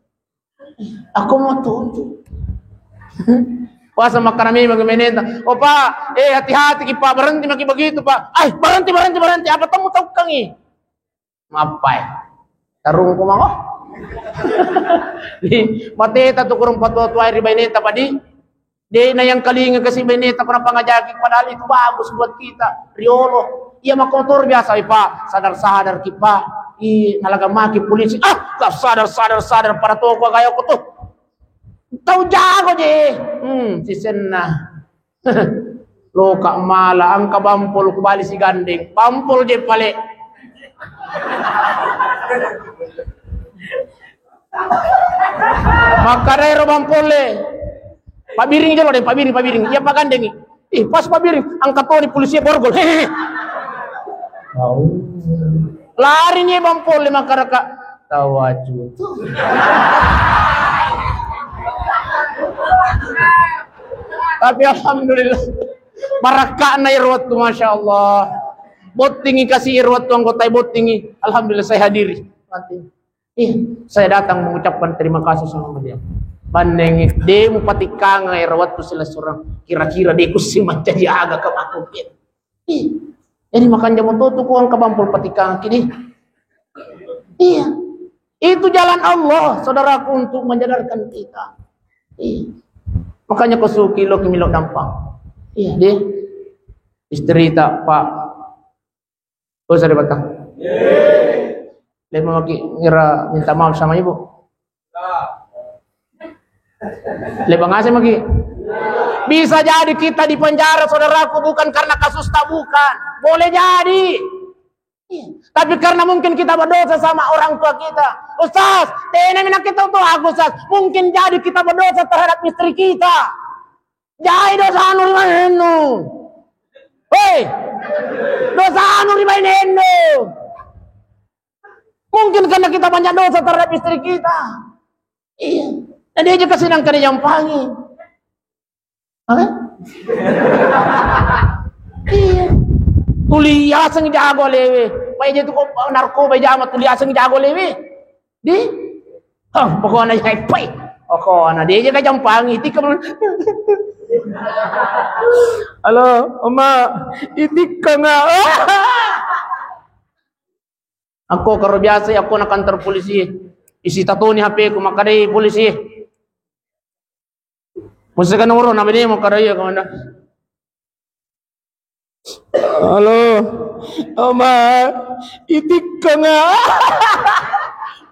Aku mau tuntut. Wasa makkana memang menenta. Oh, Pak, eh, hati-hati ki, Pak, berhenti maki begitu, Pak. Ai, berhenti, berhenti, berhenti. Apa temu taukangi? Mappai. Tarungku mako. Di, mateta tu kurung patua-tua ri baineta, Pak, di. De na yang kalinga kasi baineta pernah pangajaki, padahal itu bagus buat kita. Riolo. Iya makotor biasa, Pak. Sadar-sadar ki, Pak. I, nalaga maki polisi. Ah, tak sadar, sadar, sadar. Pada toko kayak aku tuh. Tau jago je. Hmm, sisenna. Loka mala, angka bampol ku bali si gandeng. Bampol je pale. Makkadairo bampolle. Pabiring jolo deh, pabiring, pabiring. Iya pagandengi. Ih, pas pabiring, angkat toni polisi borgol. Hehehe. Lari ni bampolle makkadaka. Tawacu. Tapi alhamdulillah. Barakka'na iro wettu, Masya Allah. Bottingi kasi iro wettu, anggota bottingi. Alhamdulillah saya hadiri. Mati. Ih, saya datang mengucapkan terima kasih sama beliau. Bannengi, de mupatikkangang ero wettu silessureng. Kira-kira de kusi mancaji aga ke makkukin. Ih, jadi makanja moto tu kuang kabampul patikkangang kini. Iya. Itu jalan Allah, saudaraku, untuk menyadarkan kita. Iya. Makanya ko suki lo kimilo dampang. Iya, de. Istri tak, Pak. Dosa deh, Batang. Leba maki ngira minta maaf sama ibu. Leba ngasih maki. Bisa jadi kita di penjara, saudaraku, bukan karena kasus tak, bukan. Boleh jadi. Tapi karena mungkin kita berdosa sama orang tua kita. Ustaz, tena mina kita tuh aku, Ustaz. Mungkin jadi kita berdosa terhadap istri kita. Jai dosanu ri bainennu. Hei, dosanu ri bainennu. Mungkin karena kita banyak dosa terhadap istri kita. Iya. Dan dia juga senang kena jampangi. Hah? Iya. Tuli aseng jago lewe. Pai je tu ko narkoba jama tuli aseng jago lewe. Di? Hah, pokoknya ya, pai. Pokoknya dia juga jampangi. Tika belum. Halo, Oma. Itikka nga. Akko karo biasa akko na kantor polisi. Isi tatoni H P ku, makkadai polisi. Musika noro na bede makkadai ya, Komandan. Halo. Oma, itikka nga.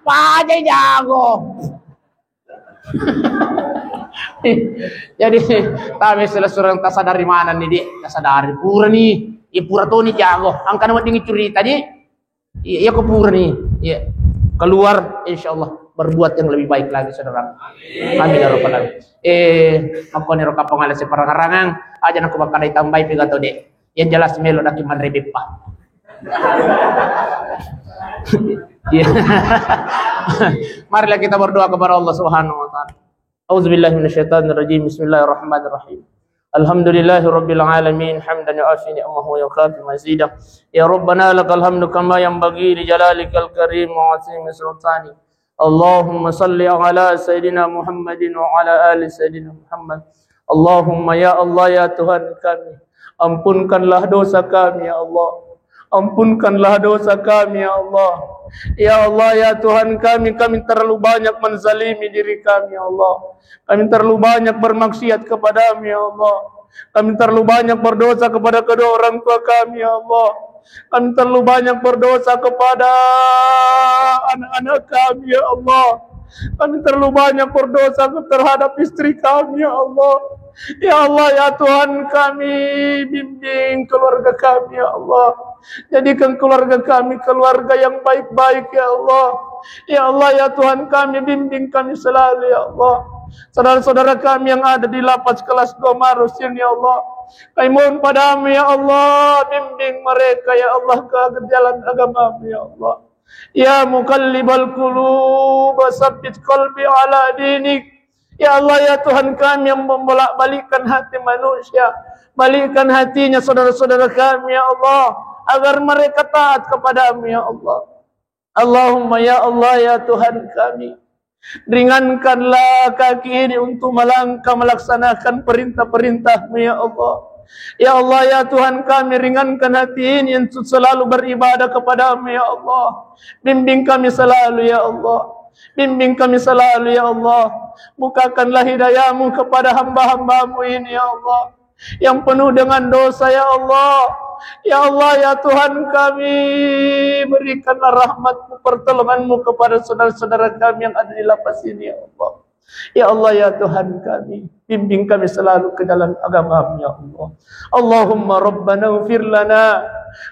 Paja jago. Jadi, tabe sela surang tasadari mana nih, Dek? Tasadari pura nih. Ipura toni jago. Angkana wedding curita, Dek. Iya, iya, ko purani, iya, keluar, insya Allah berbuat yang lebih baik lagi, saudara. Amin ya rabbal alamin. Eh, makkoniro kapang ala siparangarangeng, aja naku bakal ditambahi piga tau, Dek. Yang jelas melo daki manre beppa. Iya. Marilah kita berdoa kepada Allah Subhanahu wa Ta'ala. A'udzubillahi minasyaitonirrajim. Bismillahirrahmanirrahim. Alhamdulillahirabbil alamin, hamdan yuafi ni'amahu wa yukafi mazidah. Ya Rabbana, lakal hamdu kama yanbaghi li jalalikal karim wa azimi sultani. Allahumma salli ala Sayyidina Muhammadin wa ala ali Sayyidina Muhammad. Allahumma, ya Allah, ya Tuhan kami, ampunkanlah dosa kami, ya Allah. Ampunkanlah dosa kami, ya Allah. Ya Allah, ya Tuhan kami, kami terlalu banyak menzalimi diri kami, ya Allah. Kami terlalu banyak bermaksiat kepada-Mu, ya Allah. Kami terlalu banyak berdosa kepada kedua orang tua kami, ya Allah. Kami terlalu banyak berdosa kepada anak-anak kami, ya Allah. Kami terlalu banyak berdosa terhadap istri kami, ya Allah. Ya Allah, ya Tuhan kami, bimbing keluarga kami, ya Allah. Jadikan keluarga kami keluarga yang baik-baik, ya Allah. Ya Allah, ya Tuhan kami, bimbing kami selalu, ya Allah. Saudara-saudara kami yang ada di lapas kelas dua Maros ini, ya Allah. Kami mohon pada-Mu, ya Allah, bimbing mereka, ya Allah, ke jalan agama-Mu, ya Allah. Ya muqallibal qulub, tsabbit qalbi ala dinik. Ya Allah, ya Tuhan kami yang membolak-balikkan hati manusia, balikkan hatinya saudara-saudara kami, ya Allah, agar mereka taat kepada-Mu, ya Allah. Allahumma, ya Allah, ya Tuhan kami, ringankanlah kaki ini untuk melangkah melaksanakan perintah-perintah-Mu, ya Allah. Ya Allah, ya Tuhan kami, ringankan hati ini untuk selalu beribadah kepada-Mu, ya Allah. Bimbing kami selalu, ya Allah. Bimbing kami selalu, ya Allah. Bukakanlah hidayah-Mu kepada hamba-hamba-Mu ini, ya Allah, yang penuh dengan dosa, ya Allah. Ya Allah, ya Tuhan kami, berikanlah rahmat-Mu, pertolongan-Mu kepada saudara-saudara kami yang ada di lapas ini, ya Allah. Ya Allah, ya Tuhan kami, bimbing kami selalu ke jalan agama-Mu, ya Allah. Allahumma rabbana ighfir lana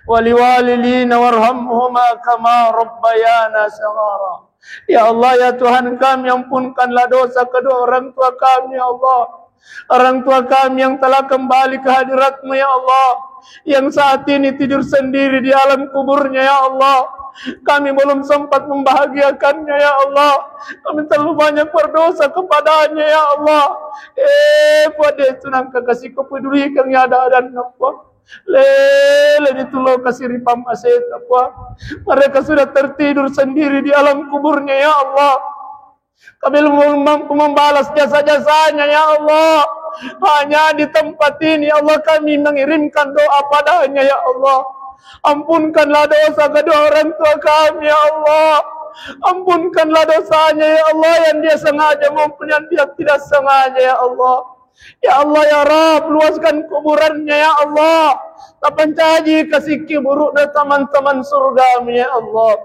wa liwalidina warhamhuma kama rabbayana shaghara. Ya Allah, ya Tuhan kami, ampunkanlah dosa kedua orang tua kami, ya Allah. Orang tua kami yang telah kembali ke hadirat-Mu, ya Allah, yang saat ini tidur sendiri di alam kuburnya, ya Allah. Kami belum sempat membahagiakannya, ya Allah. Kami terlalu banyak berdosa kepadanya, ya Allah. Eh, Puang, de' tu nangka kasi kepedulikan, ya, ada-ada napa. Lele di tulo kasi ri pammaseta, Puang. Mereka sudah tertidur sendiri di alam kuburnya, ya Allah. Kami belum mampu membalas jasa-jasanya, ya Allah. Hanya di tempat ini, ya Allah, kami mengirimkan doa padanya, ya Allah. Ampunkanlah dosa kedua orang tua kami, ya Allah. Ampunkanlah dosanya, ya Allah, yang dia sengaja maupun yang dia tidak sengaja, ya Allah. Ya Allah, ya Rabb, luaskan kuburannya, ya Allah. Tapancaji kasikki buruk dan teman-teman surgamu, ya Allah.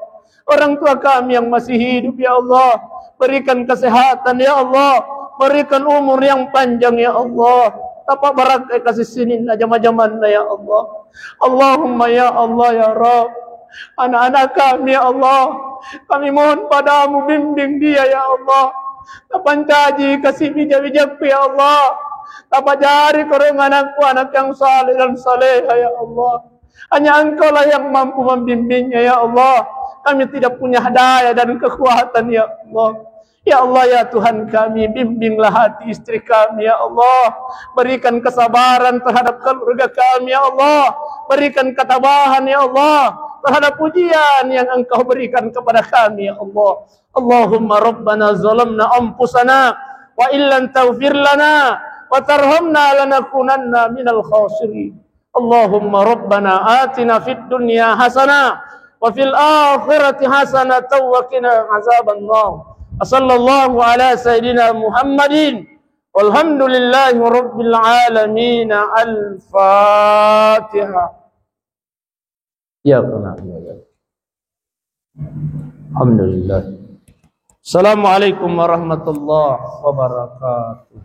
Orang tua kami yang masih hidup, ya Allah, berikan kesehatan, ya Allah, berikan umur yang panjang, ya Allah. Tapa barakai kasih sininna jama-jamanna, ya Allah. Allahumma, ya Allah, ya Rabb, anak-anak kami, ya Allah, kami mohon padamu, bimbing dia, ya Allah. Tapancaji kasih bija-bijakku, ya Allah. Tapajari korong anakku anak yang saleh dan saleha, ya Allah. Hanya Engkaulah yang mampu membimbingnya, ya Allah. Kami tidak punya daya dan kekuatan, ya Allah. Ya Allah, ya Tuhan kami, bimbinglah hati istri kami, ya Allah. Berikan kesabaran terhadap keluarga kami, ya Allah. Berikan ketabahan, ya Allah, terhadap ujian yang Engkau berikan kepada kami, ya Allah. Allahumma rabbana zalamna anfusana wa illam taghfir lana wa tarhamna lanakunanna minal khasirin. Allahumma rabbana atina fid dunya hasanah وفي الآخرة حسنة وقنا عذاب النار. وصلى الله على سيدنا محمد والحمد لله رب العالمين. الفاتحة. إياك نعبد وإياك نستعين. الحمد لله. السلام عليكم ورحمة الله وبركاته.